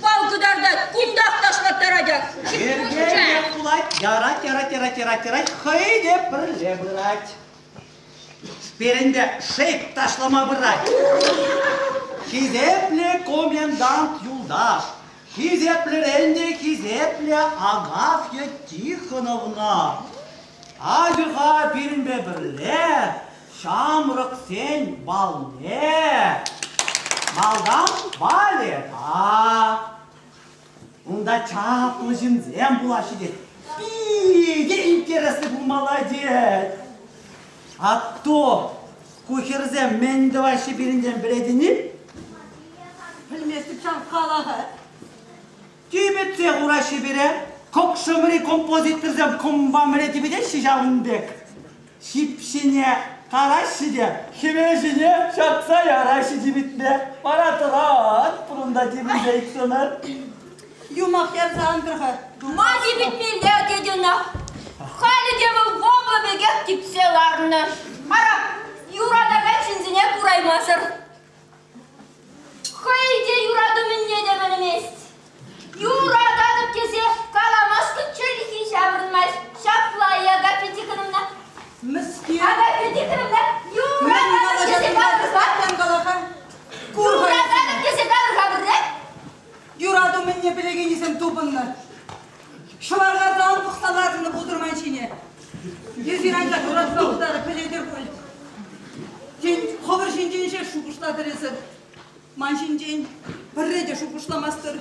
бал кӑтартать, кунтах ташлаттарать ак. Йӗркеллех пулать, ярать, ярать, ярать, ярать, ярать, хӑй те пӗрле пырать. Пирӗнте шейк ташлама пырать. Хисеплӗ комендант юлташ, хисеплӗрен те хисеплӗ Агафья Тихоновна. Атьӑр-ха пирӗнпе пӗрле Ҫамрӑксен балне малтан балета. Унта чаплӑ ҫынсем пулаҫҫӗ тет. Питӗ интереслӗ пулмалла тет. Атту ку хӗрсем мӗн тӑваҫҫӗ пирӗнтен пӗлетӗн-и? Пӗлместӗп ҫав кала-ха. Типӗтсе хураҫҫӗ пире. Кӑкшӑмри композиторсем кӑмпа мӗне типӗтеҫҫӗ ҫавӑн пек. Ҫип ҫине караҫҫӗ те хӗвел ҫине ҫакса яраҫҫӗ типӗтме. Вара тӑрать пурӑнта типӗнсе иксӗмӗр. Юмах ярса ан тӑр-ха. Ма типӗтмелле тет ӑна. Халӗ те вӑл вобла пекех типсе ларнӑ. Ара, юратакан ҫынсене кураймасӑр. Хӑй те юрату мӗнне те пӗлмест. Юрататӑп тесе каламашкӑн чӗлхи ҫаврӑнмасть. Ҫапла-и, Агафья Тихоновна? Мӗскер? Агафья Тихоновна, Мӗскер? Ман ҫинчен пӗрре те шухӑшламастӑр.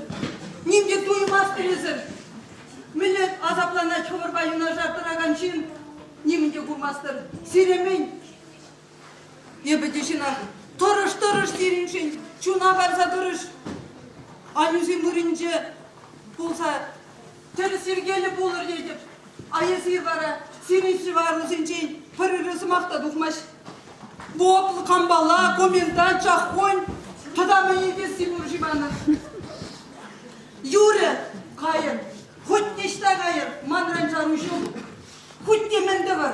Ним те туймастӑр эсӗр. Мӗнле асапланать хӑвӑрпа юнашар тӑракан ҫын, нимӗн те курмастӑр. Сире мӗн? Эпӗ те ҫынах. Тӑрӑш, тӑрӑш сирӗншӗн, чуна парса тӑрӑш. Аннӳсен вырӑнӗнче пулса тӗрӗс йӗркеллӗ пулӑр тетӗп. А эсир вара сирӗн ҫӑварусенчен пӗр ырӑ сӑмах та тухмасть. Вопль, кампала, комендант, чахонь тата мӗн илтесси пур-ши манӑн? Юрӗ, кайӑр. Хуть ниҫта кайӑр, манран чару ҫук. Хуть те мӗн тӑвӑр.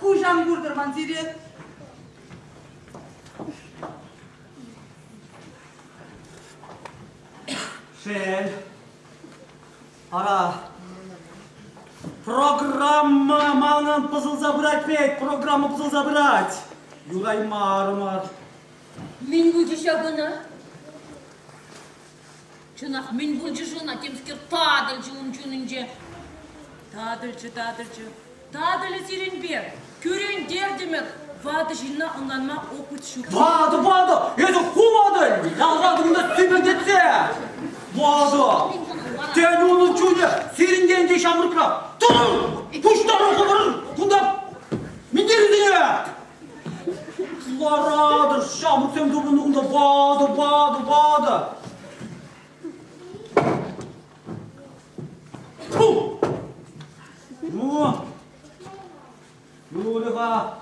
Куҫ ан куртӑр ман сире. Шел. Ара, программа манӑн пӑсӑлса пырать вӗт, программа пӑсӑлса пырать. Юраймарӑмӑр. Мӗн пулчӗ ҫак ӑна? Чӑнах, мӗн пулчӗ-ши ӑна? Темскер татӑлчӗ ун чунӗнче. Татӑлчӗ, татӑлчӗ. Татӑлӗ сирӗнпе. Кӳрентертӗмӗр. Ватӑ ҫынна ӑнланма опыт ҫук. Ватӑ, ватӑ! Эсӗ ху ватӑ! Ялта кунта сипӗлтетсе! Ватӑ! Тен унӑн чунӗ сирӗнтен те ҫамрӑкрах. Тӑрӑр! Пуҫтарӑр хӑвӑр! Кунта минтерсене! Ларатӑр, ҫамрӑксем тупӑннӑ кунта ватӑ, ватӑ, ватӑ! Фу! Ну, юрӗ-ха,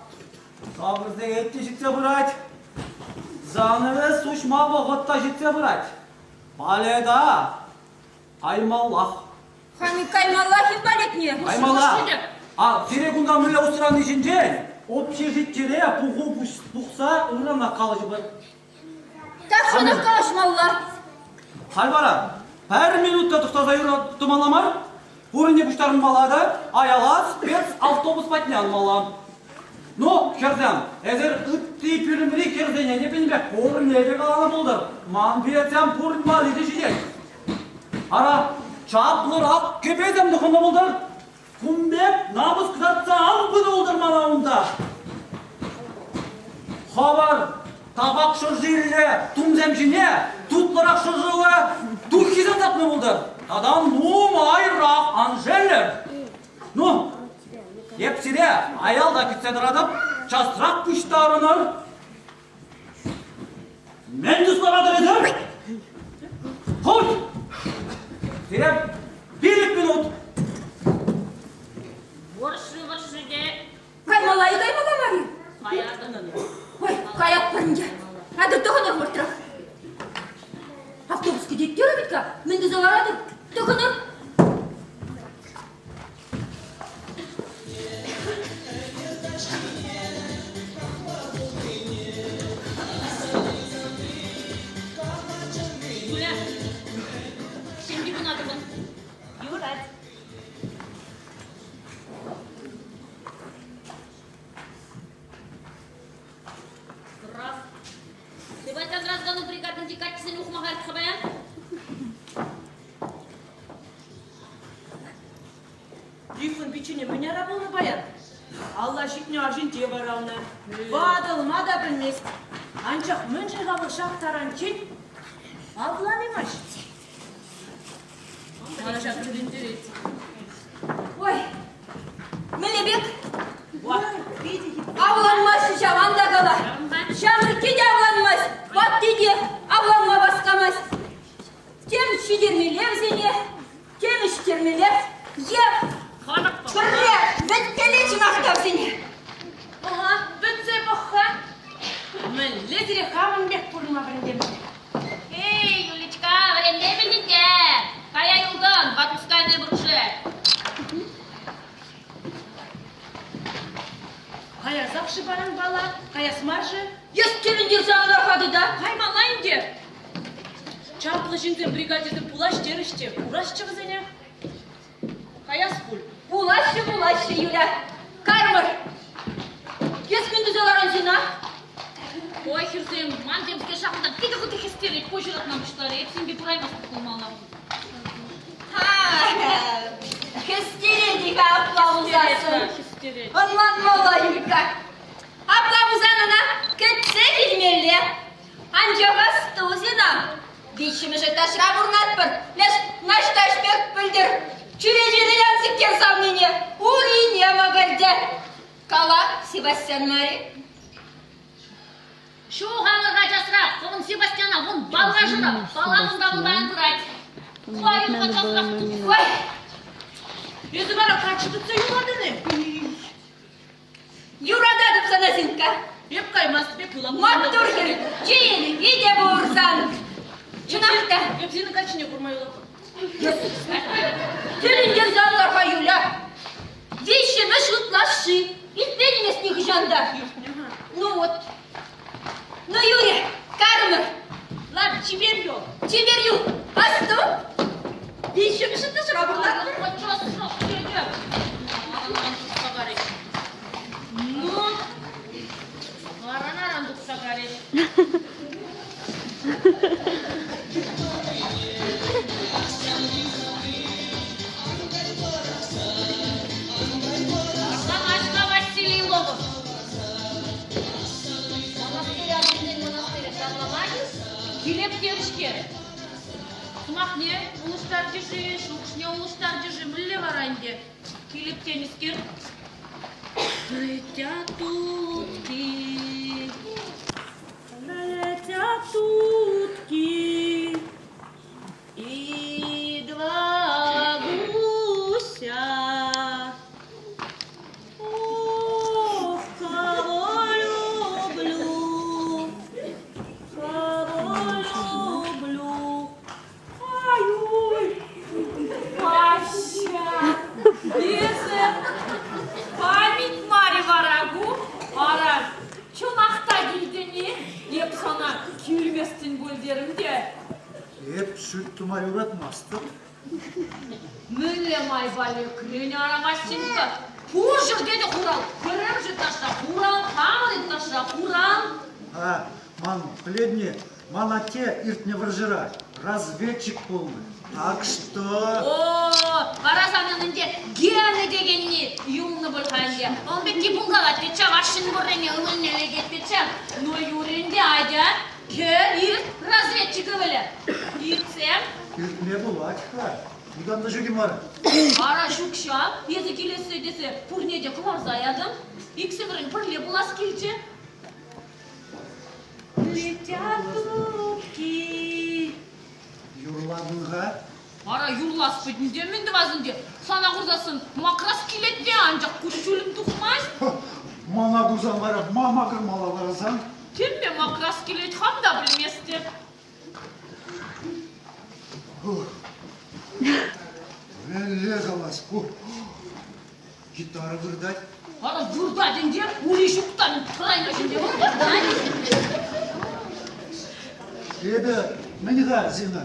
савӑрсене те ҫитсе пырать. Занавес уҫма вӑхӑт та ҫитсе пырать. Балета каймаллах. Хами каймаллах-и балетне? Каймалла. А сире кунта мӗнле усрани ҫинчен общежитире пуху пухса ырӑнах калаҫӑпӑр. Тахҫанах калаҫмалла. Халь вара пӗр минут та тӑхтаса тӑмалла мар. Пурӗне пуҫтарӑнмалла та аяла спецавтобус патне анмалла. Ну, хӗрсем, эсир ытти пӳлӗмри хӗрсене те пӗтӗмпех пурне те каланӑ пултӑр. Ман билетсем пурӑнмалли те ҫитет. Ара, чаплӑрах кӗпесем тӑхӑннӑ пултӑр. Кун пек намӑс кӑтартса ан пынӑ пултӑр мана унта. Хӑвӑр табак шӑршиллӗ тумсем ҫине тутлӑрах шӑршӑллӑ духисем тапнӑ пултӑр. Тата нумайрах ан шеллӗр. Ну, эп сире аялта кӗтсе тӑратӑп, часрах пуҫтарӑнӑр. Мӗн тусларатӑр эсир? Хуть! Сире пилӗк минут! Вӑрҫрӗ, вӑрҫрӗ те. Каймалла-и, каймалла мар-и? Каятӑн. Ой, каятпӑр ӗнтӗ. Атӑр тӑхӑнӑр хӑвӑртрах. Автобус кӗтет терӗ вӗт-ха. Мӗн туса ларатӑр? Тӑхӑнӑр. Юля, ҫемйи куна тӑвӑн. Юрать. Граф. Давайте разгону бригадӑн каччисене ухмаха ертсе паян. Трифон пиччене мӗн ара пулнӑ паян? Алла ҫитнӗ арҫын те варалнӑ. Ватӑлма та пӗлмест. Анчах мӗншӗн-ха вӑл ҫак таранччен авланаймасть? Мана ҫак тӗлӗнтерет. Ой, мӗнле пек? Авланмасть ҫав, ан та кала. Ҫамрӑкки те авланмасть, ватти те авланма васкамасть. Тем ҫитермелле вӗсене, тем ӗҫтермелле. Е пӗрре вӗткеле чӑнах та вӗсене. Ага, вӗтсе пӑх-ха. Мӗнле сире хамӑн пек пурӑнма вӗрентемӗн? Эй, Юлечка, вӗренмемӗн ӗнтӗ. Кая юлтӑн, ватускайнӑй вырӑшӗ. Каясах-ши паранпала, каяс мар-ши? Эс тӗлӗнтерсе ан та. Каймалла ӗнтӗ. Чаплӑ ҫынсем бригадирсем пулаҫ терӗҫ те, курасчӗ вӗсене. Каяс пуль. Пулаҫҫӗ, пулаҫҫӗ, Юля. Кармӑр. Эс мӗн туса ларан ҫына? Ой, хӗрсем, ман темскер ҫакӑнта питӗ хытӑ хӗстерет, пуҫ ыратма пуҫларӗ. Эп сирӗнпе пыраймастӑп пулмалла. Хӗстерет-и-ха апла пулсассӑн? Хӗстерет. Ӑнланмалла, Юлька. Апла пулсан ӑна кӗтсе илмелле. Анчах асту. Виҫҫӗмӗш этажра пурӑнатпӑр. Леш Наҫтаҫ пек пӗлтӗр чӳречерен ан сиккер савнине, урине мӑкӑльтӗ. Кала, Себастьян мар-и? Ҫухалӑр-ха часрах, хӑвӑн Себастьяна вун баллашӑна палан-тавӑлтан пырать. Хӑйӑр-ха часрах тухса. Эсӗ вара каччӑ тытса юлатӑн-и? Юрататӑп сана, Зинка. Эп каймастӑп, эп юлам. Маттур хӗр, чеелӗхе те пур сан. Чӑнах та. Эп Зина каччине курма юлатӑп. Тӗлӗнтерсе ан лар-ха, Юля. Виҫҫӗмӗш ытлашши. Илтмен эс нихӑҫан та. Ну вот. Ну, Юрий, кармӑр. Лар, чипер юл. Чипер юл. Асту. Виҫҫӗмӗш этажра пурӑнатпӑр. Ну, аран-аран тухса карӗҫ. Аҫта Василий Лобов? Монастырь арҫынсен монастырӗ шарламать. Килеп терӗ-ҫке. Сӑмахне улӑштарчӗ-ши, шухӑшне улӑштарчӗ-ши, мӗнле вара ӗнтӗ? Килеп тенӗскер. Летят утки, летят утки, и два гуся. Ох, кого люблю, кого люблю. Ай-уй, Ваҫҫа, эсӗ память мар-и вара ку? Ара, чӑнах та килтӗн-и? Эп сана килместӗн пуль терӗм те. Эп шӳт тума юратмастӑп. Мӗнле майпа лекрӗн ара, Васенька? Пур ҫӗрте те хурал. Пӗрремӗш этажра хурал, хамӑр этажра хурал. А, ман пӗлетне, ман атте иртнӗ вӑрҫӑра разведчик пулнӑ. Так что... О, вара санӑн ӗнтӗ Гена текенни юлнӑ пуль-ха ӗнтӗ. Он пекки пулкалать те чӑваш ҫын пуррине ывӑлне лекет те чав. Ну, юрӗ ӗнтӗ, атя, кӗр, ирт, разведчик ывӑлӗ. Иртсем. Иртме пулать-ха. Никам та ҫук-и мар? Ара ҫук ҫав, эсӗ килессе тесе пурне те кӑларса ятӑм. Иксӗмӗрӗн пӗрле пулас килчӗ. Летят трубки. Юрлатӑн-ха? Ара юрлас пӗтнӗ мӗн тӑвас ӗнтӗ? Сана курсассӑн макрас килет те, анчах куҫҫулӗм тухмасть. Мана курсан вара ма макӑрмалла ларсан? Темме макрас килет, хам та пӗлместӗп. Мӗнле калас ку? Гитара выртать. Ара выртать ӗнтӗ, ури ҫук та тӑрайма ҫинче выртать. Эпӗ мӗн-ха, Зина?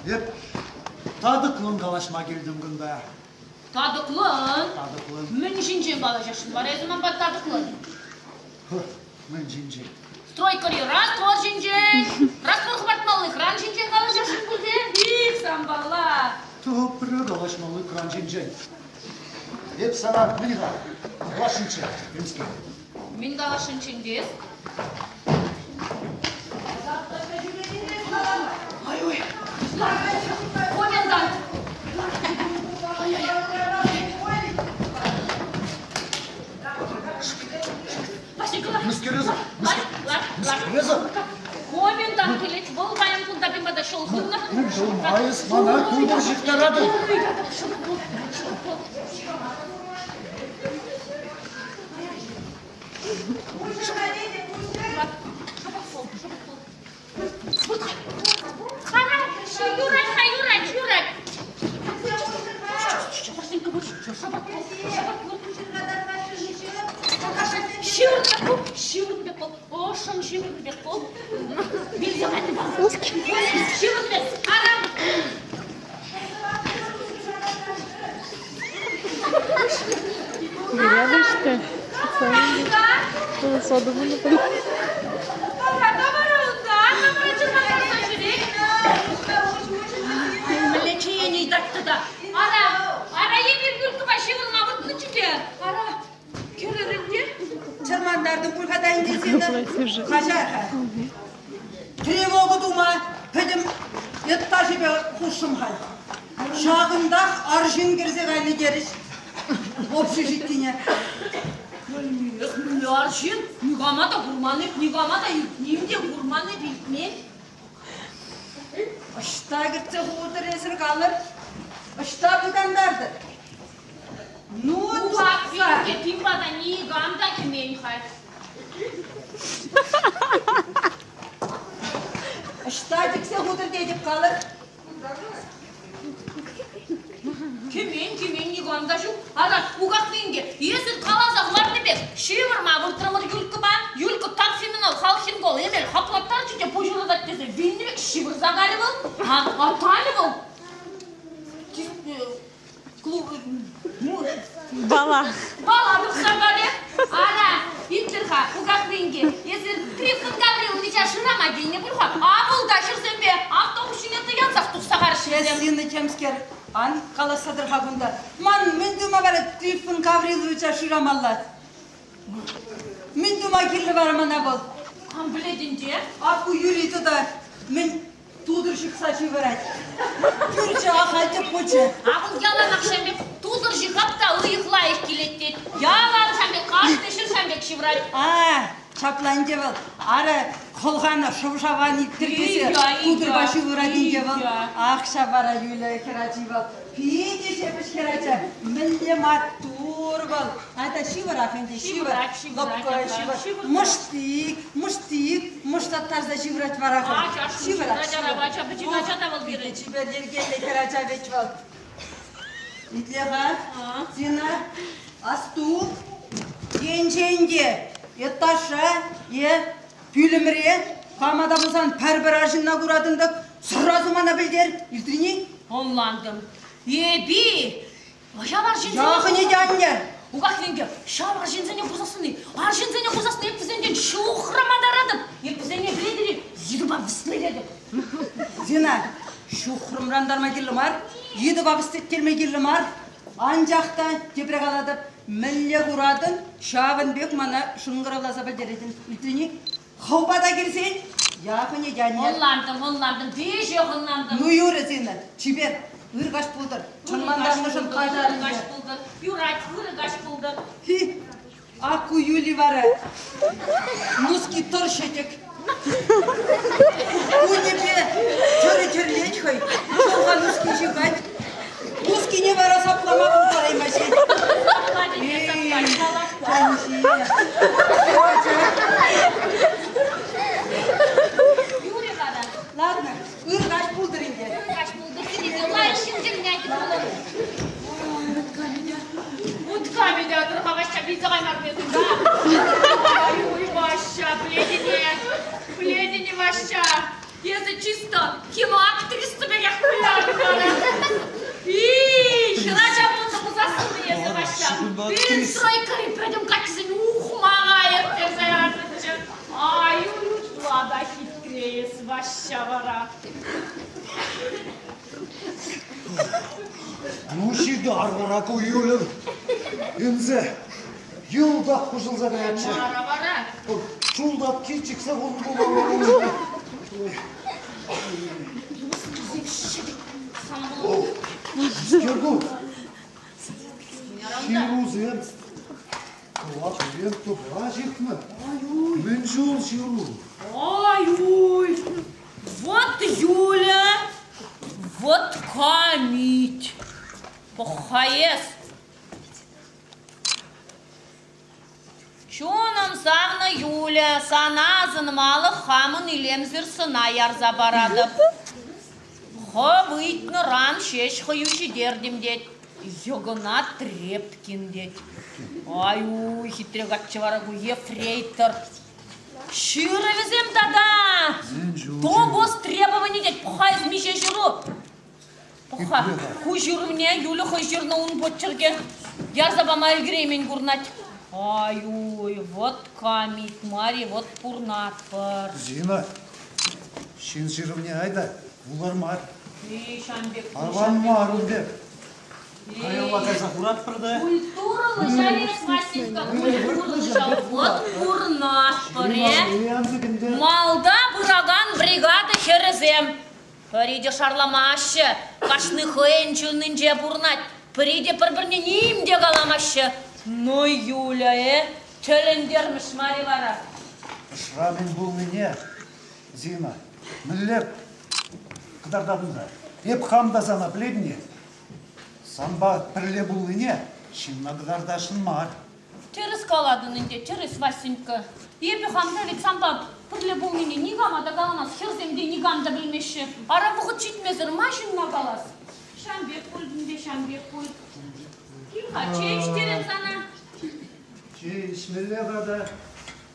Эп татӑклӑн калаҫма килтӗм кунта. Татӑклӑн? Татӑклӑн. Мӗн ҫинчен калаҫасшӑн вара эсӗ манпа татӑклӑн? Мӗн ҫинчен? Стройкӑри раствор ҫинчен, раствор хӑпартмалли кран ҫинчен калаҫасшӑн пуль Их, санпала! Тупрӗ калаҫмалли кран ҫинчен. Эп сана мӗн-ха, каласшӑнччӗ, Римский. Мӗн каласшӑнччӗ ӗнтӗ эс? Ай-ой! Комендант! Мӗскер эсӗ? Мӗскер эсӗ? Комендант килет, вӑл паян кунта пин ҫул хывнӑ. Ҫулма эс мана тутӑр ҫыхтаратӑн. Юрать-ха, юрать, юрать. Ҫывӑрнӑ пек пул, ҫывӑрнӑ пек пул, ӑшшӑн ҫывӑрнӑ пек пул. Вилсе кайнӑ Ҫывӑрнӑ пек, арам. Вибачте. Це содову не Мӗнле чеен ыйтать тата. Ара, ара эпир Юлькӑпа ҫывӑрма выртнӑччӗ те. Ара, кӗрӗрӗн те. Чӑрмантартӑм пуль-ха та ӗнтӗ сена. Хаҫар-ха. Тревога тума пӗтӗм. Ытташӗпе хушшӑм халь. Ҫакӑнтах арҫын кӗрсе кайнӑ терӗҫ общежитине. Пӗлмех, мӗнле арҫын? Никама та курман эп, никама та илтним те, курман эп, илтмен. Ӑҫта кӗртсе хутӑр эсир калӑр? Ӑҫта пытантартӑр? Ну, тухса! Пин пата никам та кӗмен халь. Ӑҫта тӗксе хутӑр тетӗп калӑр? Кӗмен, кӗмен никам та ҫук. Ара, Укахвинке, эсир каласа хӑварнӑ пек ҫывӑрма выртрӑмӑр Юлькӑпа. Юлька Тарфимина Халхингол эмел хаплаттарчӗ те пуҫ ыратать тесе вилнӗ пек ҫывӑрса кайрӗ вӑл. А, а вӑл. Бала. Бала тухса кайрӗ. Ара, итлӗр-ха, Укахвинке, эсир Трифон Гавриловича шырама килнӗ пуль-ха. А вӑл та хӗрсемпе автобус ҫине тӑянсах тухса карӗҫ вӗсем. Зина темскер, ан калаҫса тӑр-ха кунта. Ман мӗн тума вара Трифон Гавриловича шырамалла? Мӗн тума кирлӗ вара мана вӑл? Кам пӗлет ӗнтӗ? Ак ку Юрий тата мӗн Тутӑр ҫыхса ҫывӑрать. Пӳрчӗ ахаль те пулчӗ. А вӑл яланах ҫав пек тутӑр ҫыхап та ыйӑх лайӑх килет тет. Ялан ҫав пек, кашни ҫӗр ҫав пек ҫыврать. А, ҫапла ӗнтӗ вӑл. Ара, хӑлхана шӑв-шаван иттӗр тесе тутӑрпа ҫывӑрать ӗнтӗ вӑл. Ах, ҫав вара Юля хӗрачи вӑл. Питӗ ҫепӗҫ хӗрача. Мӗнле маттур вӑл. Айта ҫывӑрах ӗнтӗ, ҫывӑр. Лӑпкӑ ҫывӑр. Мӑштик, мӑштик, мӑшлаттарса ҫывӑрать вара хӑй. Ҫывӑрать, ҫывӑрать. Ача пӗчӗк ача та вӑл пирӗн. Чипер йӗркеллӗ хӗрача вӗт вӑл. Итле-ха, Зина, асту, енчен те этажра е пӳлӗмре кама та пулсан пӗр-пӗр арҫынна куратӑн-тӑк, сразу мана пӗлтер, илтрӗн-и? Ӑнлантӑм. Эпи Ҫав арҫынсене... Яхӑнӗ те анне! Укахвинке, ҫав арҫынсене курсассӑн-и? Арҫынсене курсассӑн эп вӗсенчен ҫухрӑма таратӑп. Эп вӗсене пӗлетӗр-и? Йытӑпа вӗслететӗп. Зина, ҫухрӑмран тарма кирлӗ мар, йытӑпа вӗслеттерме кирлӗ мар. Анчах та, тепре калатӑп, мӗнле куратӑн, ҫавӑн пек мана шӑнкӑравласа пӗлтеретӗн. Илтрӗн-и? Хӑв пата килсен, яхӑнӗ те анне. Ӑнлантӑм, ӑнлантӑм, веҫех ӑнлантӑм. Ну, юрӗ, Зина, чипер, ыр каҫ пултӑр. Чӑнмантарнӑшӑн каҫар Ырӑ каҫ пултӑр. Юрать, ырӑ каҫ пултӑр. Хи, ак ку Юли вара. Нуски тӑр ҫӗтӗк. Кунӗпе тӗрӗ тӗрлет хӑй, чӑлха нуски ҫыхать. Нускине вара саплама пултараймасть. Юрӗ вара. Ладно, ыр каҫ пултӑр ӗнтӗ. Ыр каҫ пултӑр. Лайӑх ҫынсем нянька пулӑр. Утка меня тӑрӑха Ваҫҫа вилсе каймарӑм эсӗ, да? Ой, Ваҫҫа, пӗлетӗн-и? Пӗлетӗн-и, Ваҫҫа? Эсӗ чисто киноактриса пекех вылятӑн вара. И, хӗрача пулнӑ пулсассӑн эсӗ, Ваҫҫа, пирӗн стройкӑри пӗтӗм каччӑсен ухмаха ирттерсе ярасчӗ. Ай, ытла та хитре эс, Ваҫҫа вара. Ну, ҫитар вара ку Юльӑн. Ӗнсе йӑлтах хуҫӑлса каятчӗ. Вара, вара. Чултапки чиксе хунӑ пулмалла. Кирку, ҫырусем кӑвак лентӑпа ҫыхнӑ. Мӗн чул ҫыру? Ай-уй! Вот Юля, вот камить. Пӑх-ха эс. Чунӑм савнӑ Юля, сана асӑнмалӑх хамӑн илемсӗр сӑна ярса паратӑп. Хӑв ыйтнӑран ҫеҫ хӑю ҫитертӗм тет. Йӑкӑнат Трепкин тет. Ай-уй, хитре каччӑ вара ку ефрейтор. Ҫырӑвӗсем тата! Тогос требовани тет, пӑх-ха эс миҫе ҫыру. Пӑх-ха, ку ҫырӑвне Юля хӑй ҫырнӑ ун почеркӗ. Ярса пама ӗлкӗреймен курӑнать. Ай-уй, вот камит мар-и, вот пурнатпӑр. Зина, ҫын ҫырӑвне айта, вулар мар. Эй, ҫам пек. Аван мар ун пек. Каялла кайса хуратпӑр та. Культурӑллӑ ҫав эс, Васенька, культурӑллӑ ҫав. Вот пурнатпӑр, э. Малта пыракан бригада хӗрӗсем. Пӗри те шарламаҫҫӗ, кашни хӑйӗн чунӗнче пурӑнать, пӗри те пӗр-пӗрне ним те каламаҫҫӗ. Ну, Юля, э, тӗлӗнтермӗш мар-и вара? Ӑшра мӗн пулнине, Зина, мӗнле кӑтартатӑн-ха? Эп хам та сана пӗлетӗн-и? Санпа пӗрле пулнине ҫынна кӑтартасшӑн мар. Тӗрӗс калатӑн ӗнтӗ, тӗрӗс, Васенька. Эпӗ хам та вӗт санпа пӗрле пулнине никама та каламас, хӗрсем те никам та пӗлмеҫҫӗ. Ара вӑхӑт ҫитмесӗр ма ҫынна калас? Ҫам пек пуль ӗнтӗ, ҫам пек пуль. Кил-ха, чей ӗҫтерем сана. Чей ӗҫмелле-ха та.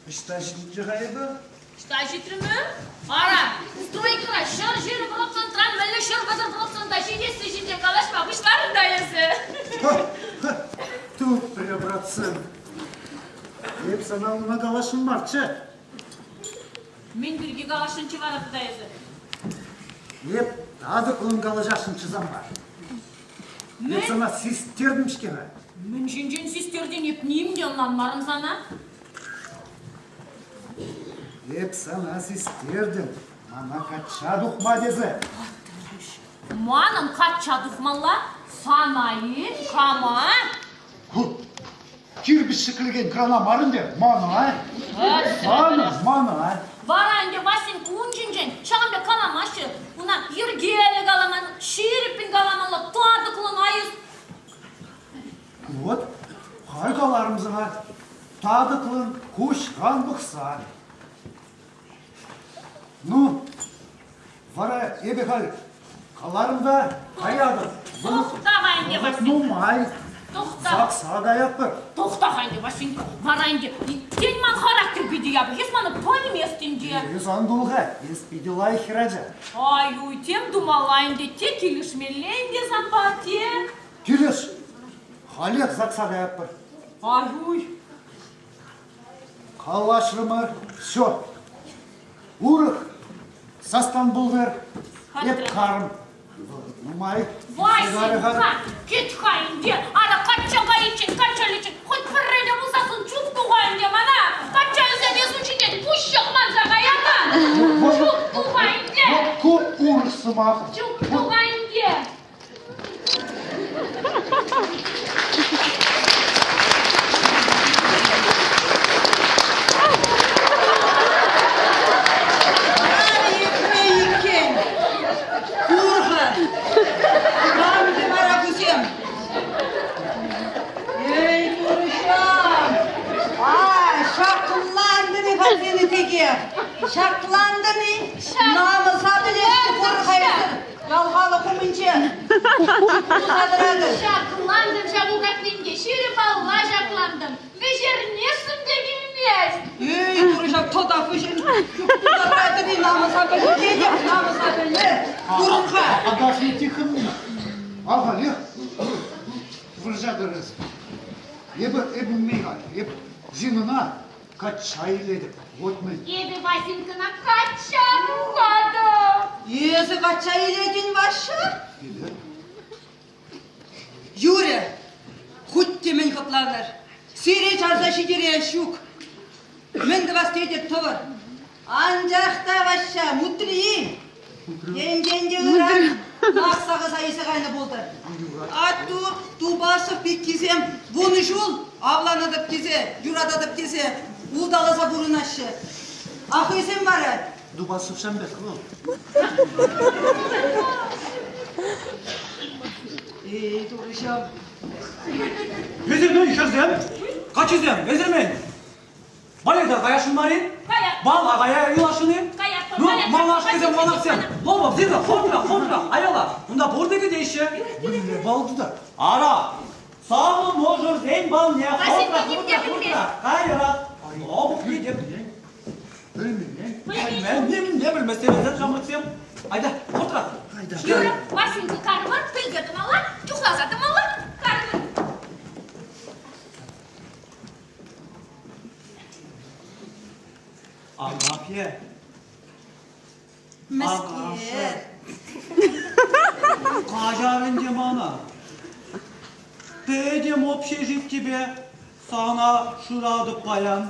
Ӑҫта ҫитнӗччӗ-ха эпӗ? Ӑҫта ҫитрӗмӗр? Ара, стройкӑра 120 процентран мӗнле 130 процента ҫитесси ҫинчен калаҫма пуҫларӑн та эсӗ. Тупрӗ процент. Эп сана уна каласшӑн марччӗ. Мӗн пирки каласшӑнччӗ вара тата эсӗ? Эп татӑклӑн калаҫасшӑнччӗ санпа. Эп сана систертӗм-ҫке-ха. Мӗн ҫинчен систертӗн, эп ним те ӑнланмарӑм сана. Эп сана систертӗм, мана качча тухма тесе. Манӑн качча тухмалла? Сана-и? Кама? Кирпӗч ҫӗклекен крана мар ӗнтӗ, мана. Мана, мана. Вара ӗнтӗ Васин кун ҫинчен ҫакӑн пек каламаҫҫӗ. Уна йӗркеллӗ каламан, ҫирӗппӗн каламалла, татӑклӑн айӑс. Вот, халь каларӑм сана, татӑклӑн куҫран пӑхса. Ну, вара эпӗ халь каларӑм та каятӑп. Тӑхта-ха ӗнтӗ, Вӑхӑт нумай. Тӑхта. Сакса каятпӑр. Тӑхта-ха ӗнтӗ, Васенька. Вара ӗнтӗ, тен ман характер питӗ япӑх, эс мана пӗлместӗн те. Эс ан тул-ха, эс питӗ лайӑх хӗрача. Ай-уй, тем тумалла ӗнтӗ, те килӗшмелле ӗнтӗ санпа, те. Килӗш. Халех сакса каятпӑр. Ай-уй. Калаҫрӑмӑр. Все. Урӑх састан пултӑр. Эп карӑм. Вӑхӑт нумай. Васенька, кӗт-ха ӗнтӗ. Ара, качча кайиччен, качча иличчен, хоть пӗрре те пулсассӑн чуп туха ӗнтӗ мана. Качча илсен эс ун ҫинчен пуҫ ҫӑхманса каятӑн. Чуп туха ӗнтӗ. Ку урӑх сӑмах. Чуп туха ӗнтӗ. Епле иккен! Кур-ха! Камсем вара кусем? Эй, турӑҫам! А, ҫаклантӑн-и-ха сенӗ текех? Ҫаклантӑн-и? Намӑса пӗлесчӗ кур-ха эсӗр! Ял халӑх умӗнче туса тӑратӑн. Ҫаклантӑм ҫав укахвинке, ҫирӗп алла ҫаклантӑм. Вӗҫернессӗм те килмест. Эй, турӑ ҫав тата хыҫӗн туса тӑратӑн-и намӑса пӗлетӗп, намӑса пӗле. Курӑн-ха. Агафья Тихоновна, ахалех вӑрҫа тӑрас. Эпӗ, эпӗ мӗн-ха, эп Зинӑна Качча илетӗп. Вот мӗн. Эпӗ Васенькӑна качча тухатӑп. Эсӗ качча илетӗн, Ваҫҫа? Илет. Юрӗ, хуть те мӗн хӑтланӑр. Сире чарса ҫитерес ҫук. Мӗн тӑвас тетӗр, тӑвӑр. Анчах та, Ваҫҫа, мутри, енчен те ыран лакса илсе кайнӑ пултӑр. Атту Тупасов пеккисем вунӑ ҫул авланатӑп тесе, юрататӑп тесе улталаса пурӑнаҫҫӗ. А хӑйсем вара? Дубасовсем пек вӑл. Эй, турӑҫӑм. Вӗсем хӗрсем, каччӑсем, вӗсем Балета каясшӑн мар-и? Кая. Бала кая юласшӑн-и? Кая. Ну, малашкӑсем, малашсем. Лобов, Зина, хопра, хопра, аяла. Унта пурте кӗтеҫҫӗ. Мӗнле бал тутар? Ара, савнӑ мӑшӑрсен балне хопра, хопра, хопра, кайрах. Лобов кӗтеп. Пӗлмен. Пӗлмен, нимне пӗлместӗр ҫамрӑксем. Айда, хопра. Айда. Юра, Васенька карӑмӑр, пӗлсе тӑмалла, чухласа тӑмалла, карӑмӑр. Агафья. Мӗскер? Каҫар ӗнтӗ мана. Пӗтӗм общежитипе сана шыратӑп паян.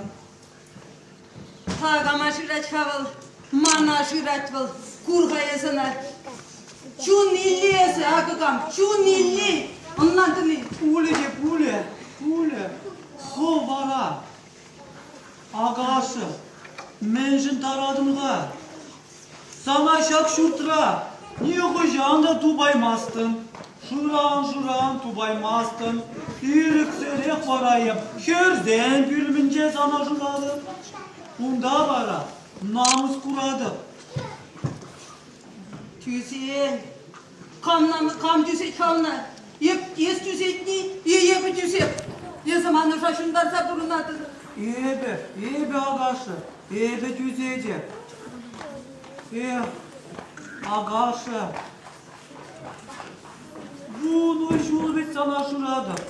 Такама шырать-ха вӑл, мана шырать вӑл. Кур-ха эс ӑна. Чун илли эсӗ, акӑ кам, чун илли! Ӑнлантӑн-и? Пулӗ те пулӗ, пулӗ. Хӑв вара. Акашӑ, мӗншӗн таратӑн-ха? Сана ҫак ҫуртра нихӑҫан та тупаймастӑн. Шыран-шыран тупаймастӑн. Ирӗксӗрех вара эп хӗрсен пӳлӗмӗнче сана шыратӑп. Унта вара намӑс куратӑп. Тӳсен. Кам, кам тӳсет-ха ӑна? Эп эс тӳсетни е эпӗ тӳсеп? Эсӗ ман ӑша ҫунтарса пурӑнатӑн. Эпӗ, эпӗ, Агаша, эпӗ тӳсетӗп. Эх, Агаша, вунӑ ҫул вӗт сана шыратӑп,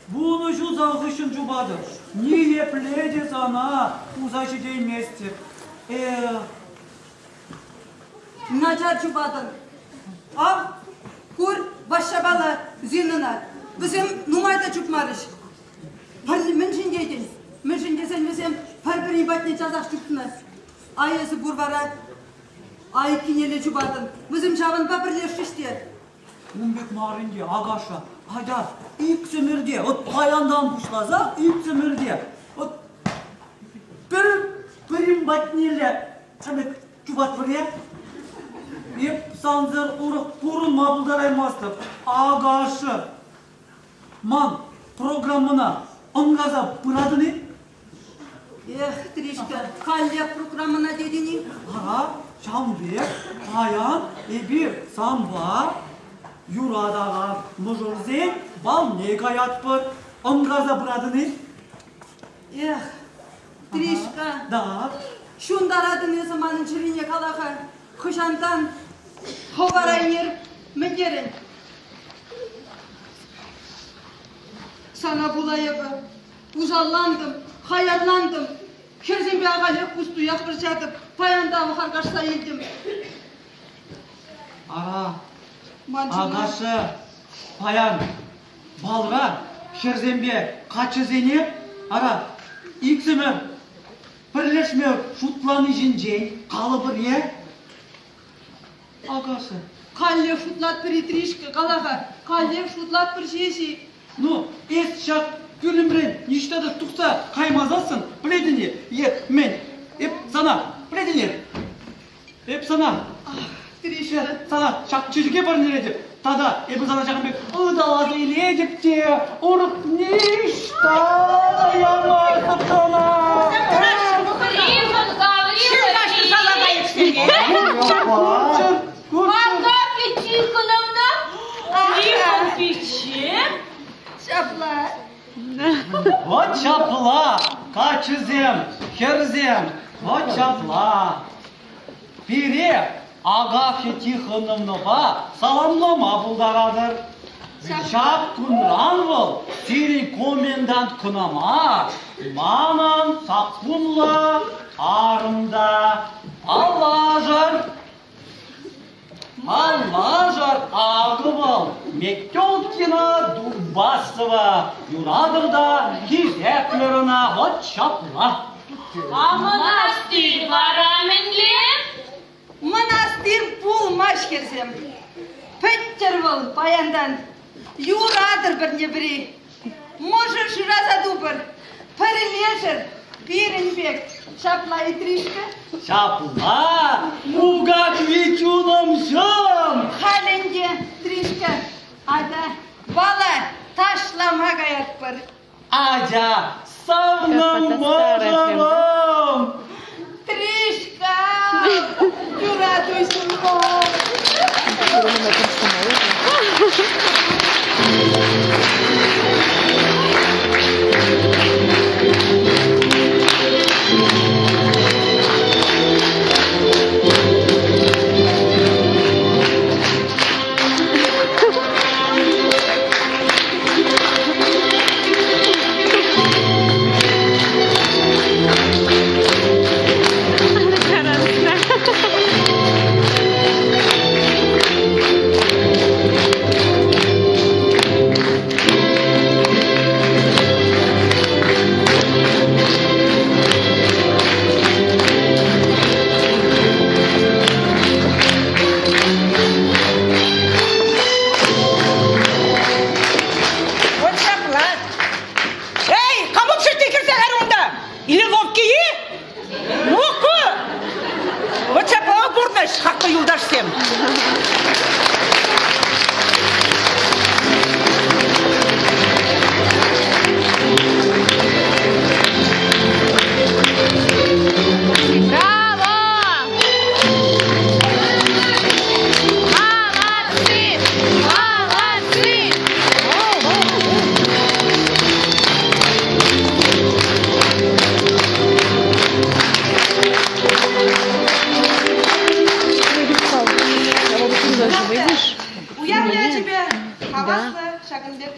вунӑ ҫул сан хыҫҫӑн чупатӑп, ниепле те сана хуса ҫитейместӗп. Эх, Начар чупатӑн. Ав, кур, Ваҫҫапала Зинӑна. Вӗсем нумай та чупмарӗҫ. Мӗншӗн тетӗн? Мӗншӗн тесен вӗсем пӗр-пӗрин патне часах чупнӑ. А эсӗ пур вара айккинелле чупатӑн. Вӗсем ҫавӑнпа пӗрлешрӗҫ те. Ун пек мар ӗнтӗ, Агаша. Атя, иксӗмӗр те, вот паянтан пуҫласа иксӗмӗр те, вот пӗр пӗрин патнелле ӗмӗт чупатпӑр е? Эп сансӑр урӑх пурӑнма пултараймастӑп, Агаша. Ман программӑна ӑнкарса пыратӑн-и? Эх, Тришка, каллех программӑна тетӗн-и? Ара, ҫавӑн пек паян эпир санпа юратакан мӑшӑрсен балне каятпӑр. Ӑнкарса пыратӑн-и? Эх, Тришка, Да. ҫунтаратӑн эсӗ манӑн чӗрене кала-ха. Хӑҫантан хӑв вара ӗнер мӗн терӗн? Сана пула эпӗ усаллантӑм, хаярлантӑм. Хӗрсемпе ахалех пустуях вӑрҫатӑп, паян та харкашса илтӗм. Ара, Агаша, паян балра хӗрсемпе каччӑсене, ара, иксӗмӗр пӗрлешме шутлани ҫинчен калӑпӑр е? Агаша. Каллех шутлатпӑр-и, Тришка, кала-ха, каллех шутлатпӑр ҫеҫ-и? Ну, эс ҫак пӳлӗмрен ниҫта та тухса каймасассӑн, пӗлетӗн-и, е мӗн, эп сана, пӗлетӗн-и, эп сана, Триша, сана ҫак чечеке парнелетӗп, тата эпӗ сана ҫакӑн пек ыталаса илетӗп те урӑх ниҫта та ямастӑп сана. Трифон Гаврилович! Курчӑр, курчӑр. Агафья Тихоновна! Трифон пичче? Ҫапла. Вот ҫапла, каччӑсем, хӗрсем, вот ҫапла. Пире Агафья Тихоновнӑпа саламлама пултаратӑр. Ҫак кунран вӑл сирӗн комендант кӑна мар, манӑн саккунлӑ арӑм та. Паллашӑр! Паллашӑр, акӑ вӑл Метелкина Дубасова юратӑр та хисеплӗр ӑна вӑт ҫапла. А мӑнастир вара мӗнле? Мӑнастир пулмасть, хӗрсем. Пӗттӗр вӑл паянтан. Юратӑр пӗрне-пӗри. Мӑшӑр шыраса тупӑр. Пӗрлешӗр пирӗн пек. Ҫапла Итришка? Ҫапла, Мукакви чунӑмҫӑм! Халь ӗнтӗ, Тришка, атя, бала ташлама каятпӑр. Атя, савнӑ мӑшӑрӑм! Тришка, юрату ҫумма! артистсем. Браво! Молодцы! Молодцы! Уяв ячӗпе хаваслӑ ҫакӑн пек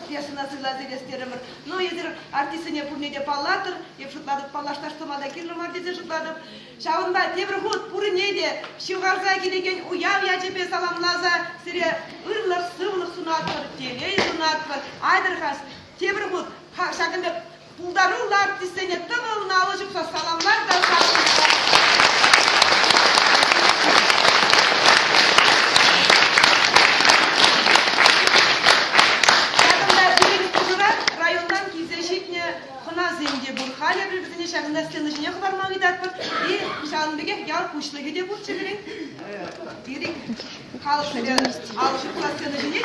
пьесӑна суйласа илес терӗмӗр. Ну, эсир артистсене пурне те паллатӑр. Эп шутлатӑп, паллаштарса та кирлӗ мар тесе шутлатӑп. Ҫавӑнпа тепӗр хут пурне те ҫывхарса килекен уяв ячӗпе саламласа сире ырлӑх-сывлӑх сунатпӑр, телей сунатпӑр. Айтӑр-ха тепӗр хут ҫакӑн пек пултаруллӑ артистсене тӑвӑлнӑ алӑ ҫупса саламлар та саламлар. Ҫакӑнта пирӗн хушӑра районтан килсе ҫитнӗ хӑнасем те пур. Халӗ эпир вӗсене ҫакӑнта сцена ҫине хӑпарма ыйтатпӑр. И ҫавӑн пекех ял пуҫлӑхӗ те пурччӗ пирӗн. Пирӗн халӑх сире алӑ ҫупса сцена ҫине.